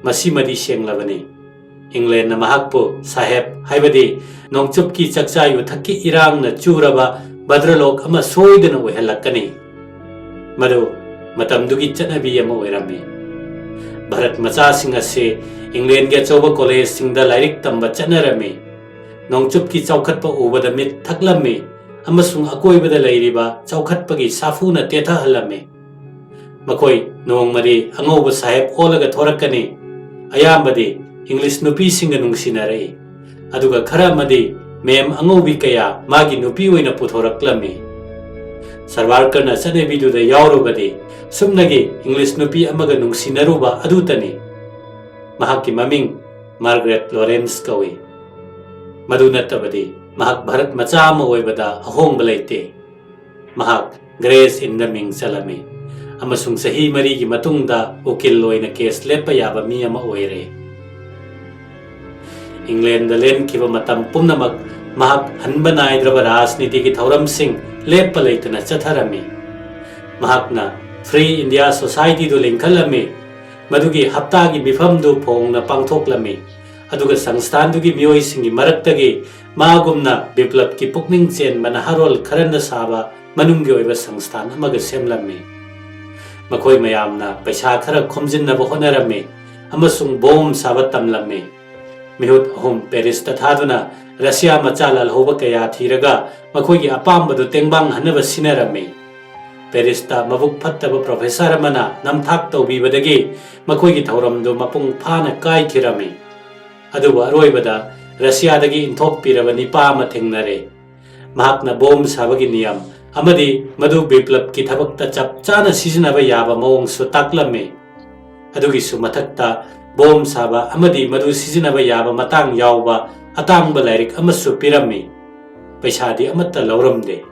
ꯃꯁꯤꯃꯗꯤ ꯁꯦꯡꯂꯕꯅꯤ꯫ ꯏꯪꯂꯦꯟꯅ ꯃꯍꯥꯛꯄꯨ ꯁꯥꯍꯦꯕ, ꯍꯥꯏꯕꯗꯤ ꯅꯣꯡꯆꯨꯞꯀꯤ ꯆꯥꯛꯆꯥ ꯌꯨꯊꯛꯀꯤ ꯏꯔꯥꯡꯅ ꯆꯨꯔꯕ ꯚꯗ꯭ꯔꯂꯣꯛ ꯑꯃ ꯁꯣꯏꯗꯅ ꯑꯣꯏꯍꯜꯂꯛꯀꯅꯤ꯫ ꯃꯗꯨ ꯃꯇꯝꯗꯨꯒꯤ ꯆꯠꯅꯕꯤ ꯑꯃ ꯑꯣꯏꯔꯝꯃꯤ꯫ ꯚꯥꯔꯠ ꯃꯆꯥꯁꯤꯡ ꯑꯁꯤ ꯏꯪꯂꯦꯟꯒꯤ ꯑꯆꯧꯕ ꯀꯣꯂꯦꯖꯁꯤꯡꯗ ꯂꯥꯏꯔꯤꯛ ꯇꯝꯕ ꯆꯠꯅꯔꯝꯃꯤ꯫ ꯅꯣꯡꯆꯨꯞꯀꯤ ꯆꯥꯎꯈꯠꯄ ꯎꯕꯗ ꯃꯤꯠ ꯊꯛꯂꯝꯃꯤ ꯑꯃꯁꯨꯡ ꯑꯀꯣꯏꯕꯗ ꯂꯩꯔꯤꯕ ꯆꯥꯎꯈꯠꯄꯒꯤ ꯁꯥꯐꯨꯅ ꯇꯦꯊꯍꯜꯂꯝꯃꯤ꯫ ꯃꯈꯣꯏ ꯅꯣꯡꯃꯗꯤ ꯑꯉꯧꯕ ꯁꯥꯍꯦꯕ ꯑꯣꯜꯂꯒ ꯊꯣꯔꯛꯀꯅꯤ꯫ ꯑꯌꯥꯝꯕꯗꯤ ꯏꯪꯂꯤꯁ ꯅꯨꯄꯤꯁꯤꯡꯒ ꯅꯨꯡꯁꯤꯅꯔꯛꯏ, ꯑꯗꯨꯒ ꯈꯔ ꯑꯃꯗꯤ ꯃꯦꯝ ꯑꯉꯧꯕꯤ ꯀꯌꯥ ꯃꯥꯒꯤ ꯅꯨꯄꯤ ꯑꯣꯏꯅ ꯄꯨꯊꯣꯔꯛꯂꯝꯃꯤ꯫ ꯁꯥꯚꯔꯀꯔꯅ ꯆꯠꯅꯕꯤꯗꯨꯗ ꯌꯥꯎꯔꯨꯕꯗꯤ ꯁꯨꯞꯅꯒꯤ ꯏꯪꯂꯤꯁ ꯅꯨꯄꯤ ꯑꯃꯒ ꯅꯨꯡꯁꯤꯅꯔꯨꯕ ꯑꯗꯨꯇꯅꯤ꯫ ꯃꯍꯥꯛꯀꯤ ꯃꯃꯤꯡ ꯃꯥꯔꯒꯔꯦꯠ ꯂꯣꯔꯦꯟꯁ ꯀꯧꯏ꯫ ꯃꯗꯨ ꯅꯠꯇꯕꯗꯤ ꯃꯍꯥꯛ ꯚꯥꯔꯠ ꯃꯆꯥ ꯑꯃ ꯑꯣꯏꯕꯗ ꯑꯍꯣꯡꯕ ꯂꯩꯇꯦ꯫ ꯃꯍꯥꯛ ꯒ꯭ꯔꯦꯁ ꯏꯟꯗ ꯃꯤꯡ ꯆꯜꯂꯝꯃꯤ ꯑꯃꯁꯨꯡ ꯆꯍꯤ ꯃꯔꯤꯒꯤ ꯃꯇꯨꯡꯗ ꯎꯀꯤꯜ ꯑꯣꯏꯅ ꯀꯦꯁ ꯂꯦꯞꯄ ꯌꯥꯕ ꯃꯤ ꯑꯃ ꯑꯣꯏꯔꯦ꯫ ꯏꯪꯂꯦꯟꯗ ꯂꯦꯟꯈꯤꯕ ꯃꯇꯝ ꯄꯨꯝꯅꯃꯛ ꯃꯍꯥꯛ ꯍꯟꯕ ꯅꯥꯏꯗ꯭ꯔꯕ ꯔꯥꯖꯅꯤꯇꯤꯒꯤ ꯊꯧꯔꯝꯁꯤꯡ ꯂꯦꯞꯄ ꯂꯩꯇꯅ ꯆꯠꯊꯔꯝꯃꯤ꯫ ꯃꯍꯥꯛꯅ ꯐ꯭ꯔꯤ ꯏꯟꯗꯤꯌꯥ ꯁꯣꯁꯥꯏꯇꯤꯗꯨ ꯂꯤꯡꯈꯠꯂꯝꯃꯤ, ꯃꯗꯨꯒꯤ ꯍꯞꯇꯥꯒꯤ ꯃꯤꯐꯝꯗꯨ ꯐꯣꯡꯅ ꯄꯥꯡꯊꯣꯛꯂꯝꯃꯤ꯫ ꯑꯗꯨꯒ ꯁꯪꯁꯊꯥꯟꯗꯨꯒꯤ ꯃꯤꯑꯣꯏꯁꯤꯡꯒꯤ ꯃꯔꯛꯇꯒꯤ ꯃꯥꯒꯨꯝꯅ ꯕꯤꯄ꯭ꯂꯕꯀꯤ ꯄꯨꯛꯅꯤꯡ ꯆꯦꯟꯕ ꯅꯍꯥꯔꯣꯜ ꯈꯔꯅ ꯁꯥꯕ ꯃꯅꯨꯡꯒꯤ ꯑꯣꯏꯕ ꯁꯪꯁꯊꯥꯟ ꯑꯃꯒ ꯁꯦꯝꯂꯝꯃꯤ꯫ ꯃꯈꯣꯏ ꯃꯌꯥꯝꯅ ꯄꯩꯁꯥ ꯈꯔ ꯈꯣꯝꯖꯤꯟꯅꯕ ꯍꯣꯠꯅꯔꯝꯃꯤ ꯑꯃꯁꯨꯡ ꯕꯣꯝ ꯁꯥꯕ ꯇꯝꯂꯝꯃꯤ꯫ ꯃꯤꯍꯨꯠ ꯑꯍꯨꯝ ꯄꯦꯔꯤꯁꯇ ꯊꯥꯗꯨꯅ ꯔꯁꯤꯌꯥ ꯃꯆꯥ ꯂꯥꯜꯍꯧꯕ ꯀꯌꯥ ꯊꯤꯔꯒ ꯃꯈꯣꯏꯒꯤ ꯑꯄꯥꯝꯕꯗꯨ ꯇꯦꯡꯕꯥꯡꯍꯟꯅꯕ ꯁꯤꯟꯅꯔꯝꯃꯤ꯫ ꯄꯦꯔꯤꯁꯇ ꯃꯕꯨꯛ ꯐꯠꯇꯕ ꯄ꯭ꯔꯣꯐꯦꯁꯔ ꯑꯃꯅ ꯅꯝꯊꯥꯛ ꯇꯧꯕꯤꯕꯗꯒꯤ ꯃꯈꯣꯏꯒꯤ ꯊꯧꯔꯝꯗꯨ ꯃꯄꯨꯡ ꯐꯥꯅ ꯀꯥꯏꯈꯤꯔꯝꯃꯤ꯫ ꯑꯗꯨꯕꯨ ꯑꯔꯣꯏꯕꯗ ꯔꯁꯤꯌꯥꯗꯒꯤ ꯏꯟꯊꯣꯛꯄꯤꯔꯕ ꯅꯤꯄꯥ ꯑꯃ ꯊꯦꯡꯅꯔꯦ꯫ ꯃꯍꯥꯛꯅ ꯕꯣꯝ ꯁꯥꯕꯒꯤ ꯅꯤꯌꯝ ꯑꯃꯗꯤ ꯃꯗꯨ ꯕꯤꯄ꯭ꯂꯕꯀꯤ ꯊꯕꯛꯇ ꯆꯞ ꯆꯥꯅ ꯁꯤꯖꯤꯟꯅꯕ ꯌꯥꯕ ꯃꯑꯣꯡꯁꯨ ꯇꯥꯛꯂꯝꯃꯤ꯫ ꯑꯗꯨꯒꯤꯁꯨ ꯃꯊꯛꯇ ꯕꯣꯝ ꯁꯥꯕ ꯑꯃꯗꯤ ꯃꯗꯨ ꯁꯤꯖꯤꯟꯅꯕ ꯌꯥꯕ ꯃꯇꯥꯡ ꯌꯥꯎꯕ ꯑꯇꯥꯡꯕ ꯂꯥꯏꯔꯤꯛ ꯑꯃꯁꯨ ꯄꯤꯔꯝꯃꯤ꯫ ꯄꯩꯁꯥꯗꯤ ꯑꯃꯠꯇ ꯂꯧꯔꯝꯗꯦ꯫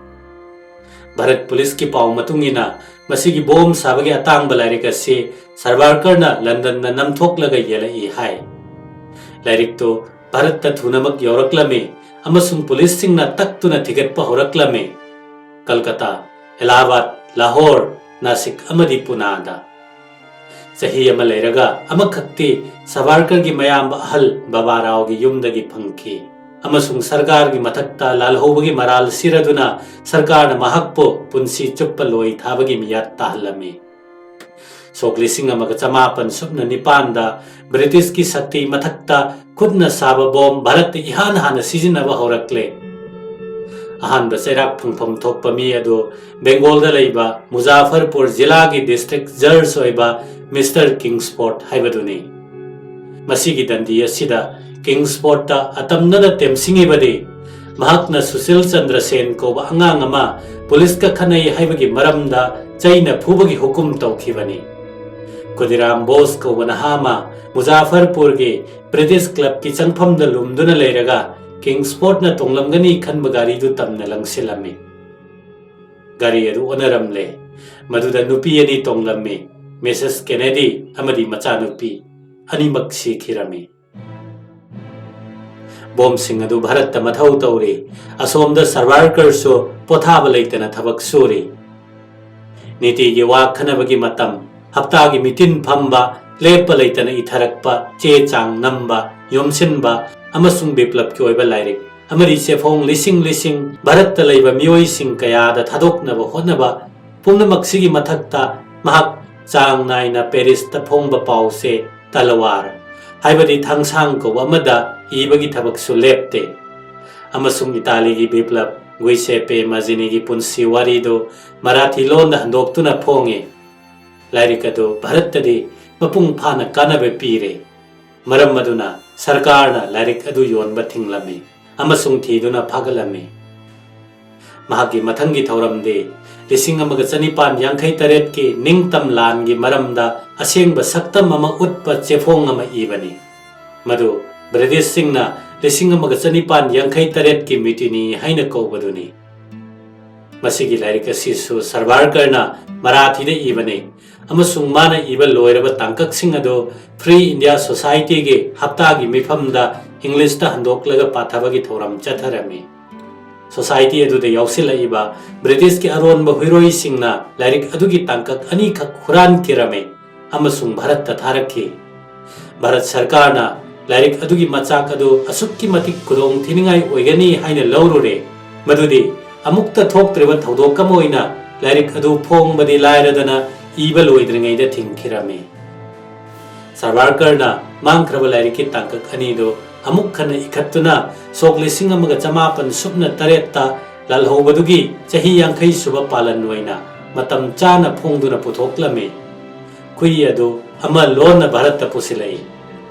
ꯚꯥꯔꯠ ꯄꯨꯂꯤꯁꯀꯤ ꯄꯥꯎ ꯃꯇꯨꯡ ꯏꯟꯅ, ꯃꯁꯤꯒꯤ ꯕꯣꯝ ꯁꯥꯕꯒꯤ ꯑꯇꯥꯡꯕ ꯂꯥꯏꯔꯤꯛ ꯑꯁꯤ ꯁꯥꯚꯔꯀꯔꯅ ꯂꯟꯗꯟꯗ ꯅꯝꯊꯣꯛꯂꯒ ꯌꯦꯜꯂꯛꯏ ꯍꯥꯏ꯫ ꯂꯥꯏꯔꯤꯛꯇꯨ ꯚꯥꯔꯠꯇ ꯊꯨꯅꯃꯛ ꯌꯧꯔꯛꯂꯝꯃꯤ ꯑꯃꯁꯨꯡ ꯄꯨꯂꯤꯁꯁꯤꯡꯅ ꯇꯛꯇꯨꯅ ꯊꯤꯒꯠꯄ ꯍꯧꯔꯛꯂꯝꯃꯤ꯫ ꯀꯜꯀꯇꯥ, ꯑꯦꯂꯥꯍꯥꯕꯥꯗ, ꯂꯥꯍꯣꯔ, ꯅꯥꯁꯤꯛ ꯑꯃꯗꯤ ꯄꯨꯅꯥꯗ꯫ ꯆꯍꯤ ꯑꯃ ꯂꯩꯔꯒ ꯑꯃꯈꯛꯇꯤ ꯁꯥꯚꯔꯀꯔꯒꯤ ꯃꯌꯥꯝꯕ ꯑꯍꯜ ꯕꯕꯥ ꯔꯥꯎꯒꯤ ꯌꯨꯝꯗꯒꯤ ꯐꯪꯈꯤ ꯑꯃꯁꯨꯡ ꯁꯔꯀꯥꯔꯒꯤ ꯃꯊꯛꯇ ꯂꯥꯜꯍꯧꯕꯒꯤ ꯃꯔꯥꯜ ꯁꯤꯔꯗꯨꯅ ꯁꯔꯀꯥꯔꯅ ꯃꯍꯥꯛꯄꯨ ꯄꯨꯟꯁꯤ ꯆꯨꯞꯄ ꯂꯣꯏ ꯊꯥꯕꯒꯤ ꯃꯤꯌꯥꯠ ꯇꯥꯍꯜꯂꯝꯃꯤ꯫ ꯁꯣꯛ ꯂꯤꯁꯤꯡ ꯑꯃꯒ ꯆꯃꯥꯄꯟ ꯁꯨꯞꯅ ꯅꯤꯄꯥꯟꯗ ꯕ꯭ꯔꯤꯇꯤꯁꯀꯤ ꯁꯛꯇꯤ ꯃꯊꯛꯇ ꯈꯨꯠꯅ ꯁꯥꯕ ꯕꯣꯝ ꯚꯥꯔꯠꯇ ꯏꯍꯥꯟ ꯍꯥꯟꯅ ꯁꯤꯖꯤꯟꯅꯕ ꯍꯧꯔꯛꯂꯦ꯫ ꯑꯍꯥꯟꯕ ꯆꯩꯔꯥꯛ ꯐꯪꯐꯝ ꯊꯣꯛꯄ ꯃꯤ ꯑꯗꯨ ꯕꯦꯡꯒꯣꯜꯗ ꯂꯩꯕ ꯃꯨꯖꯥꯐꯔꯄꯨꯔ ꯖꯤꯂꯥꯒꯤ ꯗꯤꯁꯇ꯭ꯔꯤꯛ ꯖꯖ ꯑꯣꯏꯕ ꯃꯤꯁꯇꯔ ꯀꯤꯡꯁꯐꯣꯔꯗ ꯍꯥꯏꯕꯗꯨꯅꯤ꯫ ꯃꯁꯤꯒꯤ ꯗꯟꯗꯤ ꯑꯁꯤꯗ ꯀꯤꯡꯁꯐꯣꯔꯗꯇ ꯑꯇꯝꯅꯅ ꯇꯦꯝꯁꯤꯡꯉꯤꯕꯗꯤ ꯃꯍꯥꯛꯅ ꯁꯨꯁꯤꯜ ꯆꯟꯗ꯭ꯔ ꯁꯦꯟ ꯀꯧꯕ ꯑꯉꯥꯡ ꯑꯃ ꯄꯨꯂꯤꯁꯀ ꯈꯠꯅꯩ ꯍꯥꯏꯕꯒꯤ ꯃꯔꯝꯗ ꯆꯩꯅ ꯐꯨꯕꯒꯤ ꯍꯨꯀꯨꯝ ꯇꯧꯈꯤꯕꯅꯤ꯫ ꯈꯨꯗꯤꯔꯥꯝ ꯕꯣꯁ ꯀꯧꯕ ꯅꯍꯥ ꯑꯃ ꯃꯨꯖꯥꯐꯔꯄꯨꯔꯒꯤ ꯕ꯭ꯔꯤꯇꯤꯁ ꯀ꯭ꯂꯕꯀꯤ ꯆꯪꯐꯝꯗ ꯂꯨꯝꯗꯨꯅ ꯂꯩꯔꯒ ꯀꯤꯡꯁꯐꯣꯔꯗꯅ ꯇꯣꯡꯂꯝꯒꯅꯤ ꯈꯟꯕ ꯒꯥꯔꯤꯗꯨ ꯇꯝꯅ ꯂꯪꯁꯤꯜꯂꯝꯃꯤ꯫ ꯒꯥꯔꯤ ꯑꯗꯨ ꯑꯣꯟꯅꯔꯝꯂꯦ꯫ ꯃꯗꯨꯗ ꯅꯨꯄꯤ ꯑꯅꯤ ꯇꯣꯡꯂꯝꯃꯤ, ꯃꯤꯁꯦꯁ ꯀꯦꯅꯦꯗꯤ ꯑꯃꯗꯤ ꯃꯆꯥꯅꯨꯄꯤ꯫ ꯑꯅꯤꯃꯛ ꯁꯤꯈꯤꯔꯝꯃꯤ꯫ ꯕꯣꯝꯁꯤꯡ ꯑꯗꯨ ꯚꯥꯔꯠꯇ ꯃꯊꯧ ꯇꯧꯔꯤ꯫ ꯑꯁꯣꯝꯗ ꯁꯥꯚꯔꯀꯔꯁꯨ ꯄꯣꯊꯥꯕ ꯂꯩꯇꯅ ꯊꯕꯛ ꯁꯨꯔꯤ꯫ ꯅꯤꯇꯤꯒꯤ ꯋꯥ ꯈꯟꯅꯕꯒꯤ ꯃꯇꯝ, ꯍꯞꯇꯥꯒꯤ ꯃꯤꯇꯤꯟ ꯐꯝꯕ, ꯂꯦꯞꯄ ꯂꯩꯇꯅ ꯏꯊꯔꯛꯄ, ꯆꯦ ꯆꯥꯡ ꯅꯝꯕ, ꯌꯣꯝꯁꯤꯟꯕ ꯑꯃꯁꯨꯡ ꯕꯤꯄ꯭ꯂꯕꯀꯤ ꯑꯣꯏꯕ ꯂꯥꯏꯔꯤꯛ ꯑꯃꯗꯤ ꯆꯦꯐꯣꯡ ꯂꯤꯁꯤꯡ ꯂꯤꯁꯤꯡ ꯚꯥꯔꯠꯇ ꯂꯩꯕ ꯃꯤꯑꯣꯏꯁꯤꯡ ꯀꯌꯥꯗ ꯊꯥꯗꯣꯛꯅꯕ ꯍꯣꯠꯅꯕ ꯄꯨꯝꯅꯃꯛꯁꯤꯒꯤ ꯃꯊꯛꯇ ꯃꯍꯥꯛ ꯆꯥꯡ ꯅꯥꯏꯅ ꯄꯦꯔꯤꯁꯇ ꯐꯣꯡꯕ ꯄꯥꯎꯆꯦ ꯇꯂꯋꯥꯔ, ꯍꯥꯏꯕꯗꯤ ꯊꯥꯡꯁꯥꯡ ꯀꯧꯕ ꯑꯃꯗ ꯏꯕꯒꯤ ꯊꯕꯛꯁꯨ ꯂꯦꯞꯇꯦ꯫ ꯑꯃꯁꯨꯡ ꯏꯇꯥꯂꯤꯒꯤ ꯕꯤꯄ꯭ꯂꯕ ꯒꯨꯏꯁꯦꯄꯦ ꯃꯥꯖꯤꯅꯤꯒꯤ ꯄꯨꯟꯁꯤ ꯋꯥꯔꯤꯗꯨ ꯃꯔꯥꯊꯤ ꯂꯣꯟꯗ ꯍꯟꯗꯣꯛꯇꯨꯅ ꯐꯣꯡꯉꯤ꯫ ꯂꯥꯏꯔꯤꯛ ꯑꯗꯨ ꯚꯥꯔꯠꯇꯗꯤ ꯃꯄꯨꯡ ꯐꯥꯅ ꯀꯥꯟꯅꯕ ꯄꯤꯔꯦ꯫ ꯃꯔꯝ ꯑꯗꯨꯅ ꯁꯔꯀꯥꯔꯅ ꯂꯥꯏꯔꯤꯛ ꯑꯗꯨ ꯌꯣꯟꯕ ꯊꯤꯡꯂꯝꯃꯤ ꯑꯃꯁꯨꯡ ꯊꯤꯗꯨꯅ ꯐꯥꯒꯠꯂꯝꯃꯤ꯫ ꯃꯍꯥꯛꯀꯤ ꯃꯊꯪꯒꯤ ꯊꯧꯔꯝꯗꯤ ꯂꯤꯁꯤꯡ ꯑꯃꯒ ꯆꯅꯤꯄꯥꯟ ꯌꯥꯡꯈꯩ ꯇꯔꯦꯠꯀꯤ ꯅꯤꯡꯇꯝ ꯂꯥꯟꯒꯤ ꯃꯔꯝꯗ ꯑꯁꯦꯡꯕ ꯁꯛꯇꯝ ꯑꯃ ꯎꯠꯄ ꯆꯦꯐꯣꯡ ꯑꯃ ꯏꯕꯅꯤ꯫ ꯃꯗꯨ ꯕ꯭ꯔꯤꯇꯤꯁꯁꯤꯡꯅ ꯂꯤꯁꯤꯡ ꯑꯃꯒ ꯆꯅꯤꯄꯥꯟ ꯌꯥꯡꯈꯩ ꯇꯔꯦꯠꯀꯤ ꯃ꯭ꯌꯨꯇꯤꯅꯤ ꯍꯥꯏꯅ ꯀꯧꯕꯗꯨꯅꯤ꯫ ꯃꯁꯤꯒꯤ ꯂꯥꯏꯔꯤꯛ ꯑꯁꯤꯁꯨ ꯁꯔꯚꯥꯔꯀꯔꯅ ꯃꯔꯥꯊꯤꯗ ꯏꯕꯅꯤ, ꯑꯃꯁꯨꯡ ꯃꯥꯅ ꯏꯕ ꯂꯣꯏꯔꯕ ꯇꯥꯡꯀꯛꯁꯤꯡ ꯑꯗꯨ ꯐ꯭ꯔꯤ ꯏꯟꯗꯤꯌꯥ ꯁꯣꯁꯥꯏꯇꯤꯒꯤ ꯍꯞꯇꯥꯒꯤ ꯃꯤꯐꯝꯗ ꯏꯪꯂꯤꯁꯇ ꯍꯟꯗꯣꯛꯂꯒ ꯄꯥꯊꯕꯒꯤ ꯊꯧꯔꯝ ꯆꯠꯊꯔꯝꯃꯤ꯫ ꯁꯣꯁꯥꯏꯇꯤ ꯑꯗꯨꯗ ꯌꯥꯎꯁꯤꯜꯂꯛꯏꯕ ꯕ꯭ꯔꯤꯇꯤꯁꯀꯤ ꯑꯔꯣꯟꯕ ꯍꯨꯏꯔꯣꯏꯁꯤꯡꯅ ꯂꯥꯏꯔꯤꯛ ꯑꯗꯨꯒꯤ ꯇꯥꯡꯀꯛ ꯑꯅꯤꯈꯛ ꯍꯨꯔꯥꯟꯈꯤꯔꯝꯃꯤ ꯑꯃꯁꯨꯡ ꯚꯥꯔꯠꯇ ꯊꯥꯔꯛꯈꯤ꯫ ꯚꯥꯔꯠ ꯁꯔꯀꯥꯔꯅ ꯂꯥꯏꯔꯤꯛ ꯑꯗꯨꯒꯤ ꯃꯆꯥꯛ ꯑꯗꯨ ꯑꯁꯨꯛꯀꯤ ꯃꯇꯤꯛ ꯈꯨꯗꯣꯡ ꯊꯤꯅꯤꯡꯉꯥꯏ ꯑꯣꯏꯒꯅꯤ ꯍꯥꯏꯅ ꯂꯧꯔꯨꯔꯦ, ꯃꯗꯨꯗꯤ ꯑꯃꯨꯛꯇ ꯊꯣꯛꯇ꯭ꯔꯤꯕ ꯊꯧꯗꯣꯛ ꯑꯃ ꯑꯣꯏꯅ ꯂꯥꯏꯔꯤꯛ ꯑꯗꯨ ꯐꯣꯡꯕꯗꯤ ꯂꯥꯏꯔꯗꯅ ꯏꯕ ꯂꯣꯏꯗ꯭ꯔꯤꯉꯩꯗ ꯊꯤꯡꯈꯤꯔꯝꯃꯤ꯫ ꯁꯥꯚꯔꯀꯔꯅ ꯃꯥꯡꯈ꯭ꯔꯕ ꯂꯥꯏꯔꯤꯛꯀꯤ ꯇꯥꯡꯀꯛ ꯑꯅꯤꯗꯨ ꯑꯃꯨꯛ ꯍꯟꯅ ꯏꯈꯠꯇꯨꯅ ꯁꯣꯛ ꯂꯤꯁꯤꯡ ꯑꯃꯒ ꯆꯃꯥꯄꯟ ꯁꯨꯞꯅ ꯇꯔꯦꯠꯇ ꯂꯥꯜꯍꯧꯕꯗꯨꯒꯤ ꯆꯍꯤ ꯌꯥꯡꯈꯩ ꯁꯨꯕ ꯄꯥꯂꯟ ꯑꯣꯏꯅ ꯃꯇꯝ ꯆꯥꯅ ꯐꯣꯡꯗꯨꯅ ꯄꯨꯊꯣꯛꯂꯝꯃꯤ꯫ ꯈꯨꯏ ꯑꯗꯨ ꯑꯃ ꯂꯣꯟꯅ ꯚꯥꯔꯠꯇ ꯄꯨꯁꯤꯜꯂꯛꯏ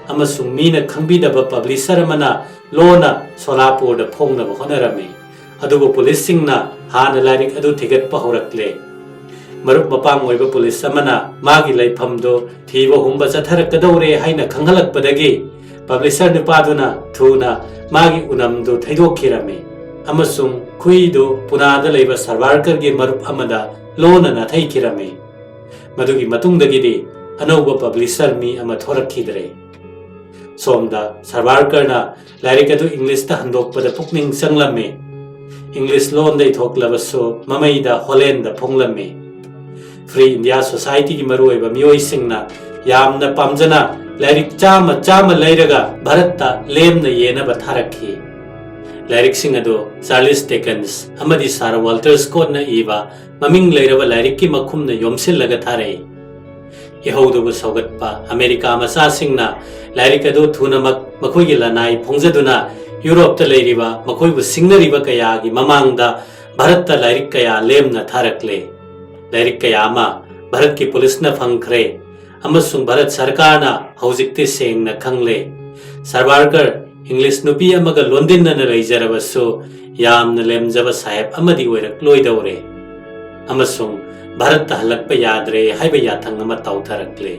ꯑꯃꯁꯨꯡ ꯃꯤꯅ ꯈꯪꯕꯤꯗꯕ ꯄꯕ꯭ꯂꯤꯁꯔ ꯑꯃꯅ ꯂꯣꯟꯅ ꯁꯣꯂꯥꯄꯨꯔꯗ ꯐꯣꯡꯅꯕ ꯍꯣꯠꯅꯔꯝꯃꯤ꯫ ꯑꯗꯨꯕꯨ ꯄꯨꯂꯤꯁꯁꯤꯡꯅ ꯍꯥꯟꯅ ꯂꯥꯏꯔꯤꯛ ꯑꯗꯨ ꯊꯤꯒꯠꯄ ꯍꯧꯔꯛꯂꯦ꯫ ꯃꯔꯨꯞ ꯃꯄꯥꯡ ꯑꯣꯏꯕ ꯄꯨꯂꯤꯁ ꯑꯃꯅ ꯃꯥꯒꯤ ꯂꯩꯐꯝꯗꯨ ꯊꯤꯕ ꯍꯨꯝꯕ ꯆꯠꯊꯔꯛꯀꯗꯧꯔꯦ ꯍꯥꯏꯅ ꯈꯪꯍꯜꯂꯛꯄꯗꯒꯤ ꯄꯕ꯭ꯂꯤꯁꯔ ꯅꯨꯄꯥꯗꯨꯅ ꯊꯨꯅ ꯃꯥꯒꯤ ꯎꯅꯝꯗꯨ ꯊꯩꯗꯣꯛꯈꯤꯔꯝꯃꯤ ꯑꯃꯁꯨꯡ ꯈꯨꯏꯗꯨ ꯄꯨꯅꯥꯗ ꯂꯩꯕ ꯁꯥꯚꯔꯀꯔꯒꯤ ꯃꯔꯨꯞ ꯑꯃꯗ ꯂꯣꯟꯅ ꯅꯥꯊꯩꯈꯤꯔꯝꯃꯤ꯫ ꯃꯗꯨꯒꯤ ꯃꯇꯨꯡꯗꯒꯤꯗꯤ ꯑꯅꯧꯕ ꯄꯕ꯭ꯂꯤꯁꯔ ꯃꯤ ꯑꯃ ꯊꯣꯔꯛꯈꯤꯗ꯭ꯔꯦ꯫ ꯁꯣꯝꯗ ꯁꯥꯚꯔꯀꯔꯅ ꯂꯥꯏꯔꯤꯛ ꯑꯗꯨ ꯏꯪꯂꯤꯁꯇ ꯍꯟꯗꯣꯛꯄꯗ ꯄꯨꯛꯅꯤꯡ ꯆꯪꯂꯝꯃꯤ꯫ ꯏꯪꯂꯤꯁ ꯂꯣꯟꯗ ꯏꯊꯣꯛꯂꯕꯁꯨ ꯃꯃꯩꯗ ꯍꯣꯂꯦꯟꯗ ꯐꯣꯡꯂꯝꯃꯤ꯫ ꯐ꯭ꯔꯤ ꯏꯟꯗꯤꯌꯥ ꯁꯣꯁꯥꯏꯇꯤꯒꯤ ꯃꯔꯨꯑꯣꯏꯕ ꯃꯤꯑꯣꯏꯁꯤꯡꯅ ꯌꯥꯝꯅ ꯄꯥꯝꯖꯅ ꯂꯥꯏꯔꯤꯛ ꯆꯥꯝꯃ ꯆꯥꯝꯃ ꯂꯩꯔꯒ ꯚꯥꯔꯠꯇ ꯂꯦꯝꯅ ꯌꯦꯟꯅꯕ ꯊꯥꯔꯛꯈꯤ꯫ ꯂꯥꯏꯔꯤꯛꯁꯤꯡ ꯑꯗꯨ ꯆꯥꯔꯂꯤꯁ ꯗꯤꯀꯟꯁ ꯑꯃꯗꯤ ꯁꯥꯔ ꯋꯥꯜꯇꯔ ꯁ꯭ꯀꯣꯠꯅ ꯏꯕ ꯃꯃꯤꯡ ꯂꯩꯔꯕ ꯂꯥꯏꯔꯤꯛꯀꯤ ꯃꯈꯨꯝꯅ ꯌꯣꯝꯁꯤꯜꯂꯒ ꯊꯥꯔꯛꯏ꯫ ꯏꯍꯧꯗꯨꯕꯨ ꯁꯧꯒꯠꯄ ꯑꯃꯦꯔꯤꯀꯥ ꯃꯆꯥꯁꯤꯡꯅ ꯂꯥꯏꯔꯤꯛ ꯑꯗꯨ ꯊꯨꯅꯃꯛ ꯃꯈꯣꯏꯒꯤ ꯂꯅꯥꯏ ꯐꯣꯡꯖꯗꯨꯅ ꯌꯨꯔꯣꯞꯇ ꯂꯩꯔꯤꯕ ꯃꯈꯣꯏꯕꯨ ꯁꯤꯡꯅꯔꯤꯕ ꯀꯌꯥꯒꯤ ꯃꯃꯥꯡꯗ ꯚꯥꯔꯠꯇ ꯂꯥꯏꯔꯤꯛ ꯀꯌꯥ ꯂꯦꯝꯅ ꯊꯥꯔꯛꯂꯦ꯫ ꯂꯥꯏꯔꯤꯛ ꯀꯌꯥ ꯑꯃ ꯚꯥꯔꯠꯀꯤ ꯄꯨꯂꯤꯁꯅ ꯐꯪꯈ꯭ꯔꯦ ꯑꯃꯁꯨꯡ ꯚꯥꯔꯠ ꯁꯔꯀꯥꯔꯅ ꯍꯧꯖꯤꯛꯇꯤ ꯁꯦꯡꯅ ꯈꯪꯂꯦ꯫ ꯁꯥꯔꯕꯥꯔꯀꯔ ꯏꯪꯂꯤꯁ ꯅꯨꯄꯤ ꯑꯃꯒ ꯂꯣꯟꯗꯤꯟꯅꯅ ꯂꯩꯖꯔꯕꯁꯨ ꯌꯥꯝꯅ ꯂꯦꯝꯖꯕ ꯁꯥꯍꯦꯕ ꯑꯃꯗꯤ ꯑꯣꯏꯔꯛꯂꯣꯏꯗꯧꯔꯦ ꯑꯃꯁꯨꯡ ꯚꯥꯔꯠꯇ ꯍꯜꯂꯛꯄ ꯌꯥꯗ꯭ꯔꯦ ꯍꯥꯏꯕ ꯌꯥꯊꯪ ꯑꯃ ꯇꯧꯊꯔꯛꯂꯦ꯫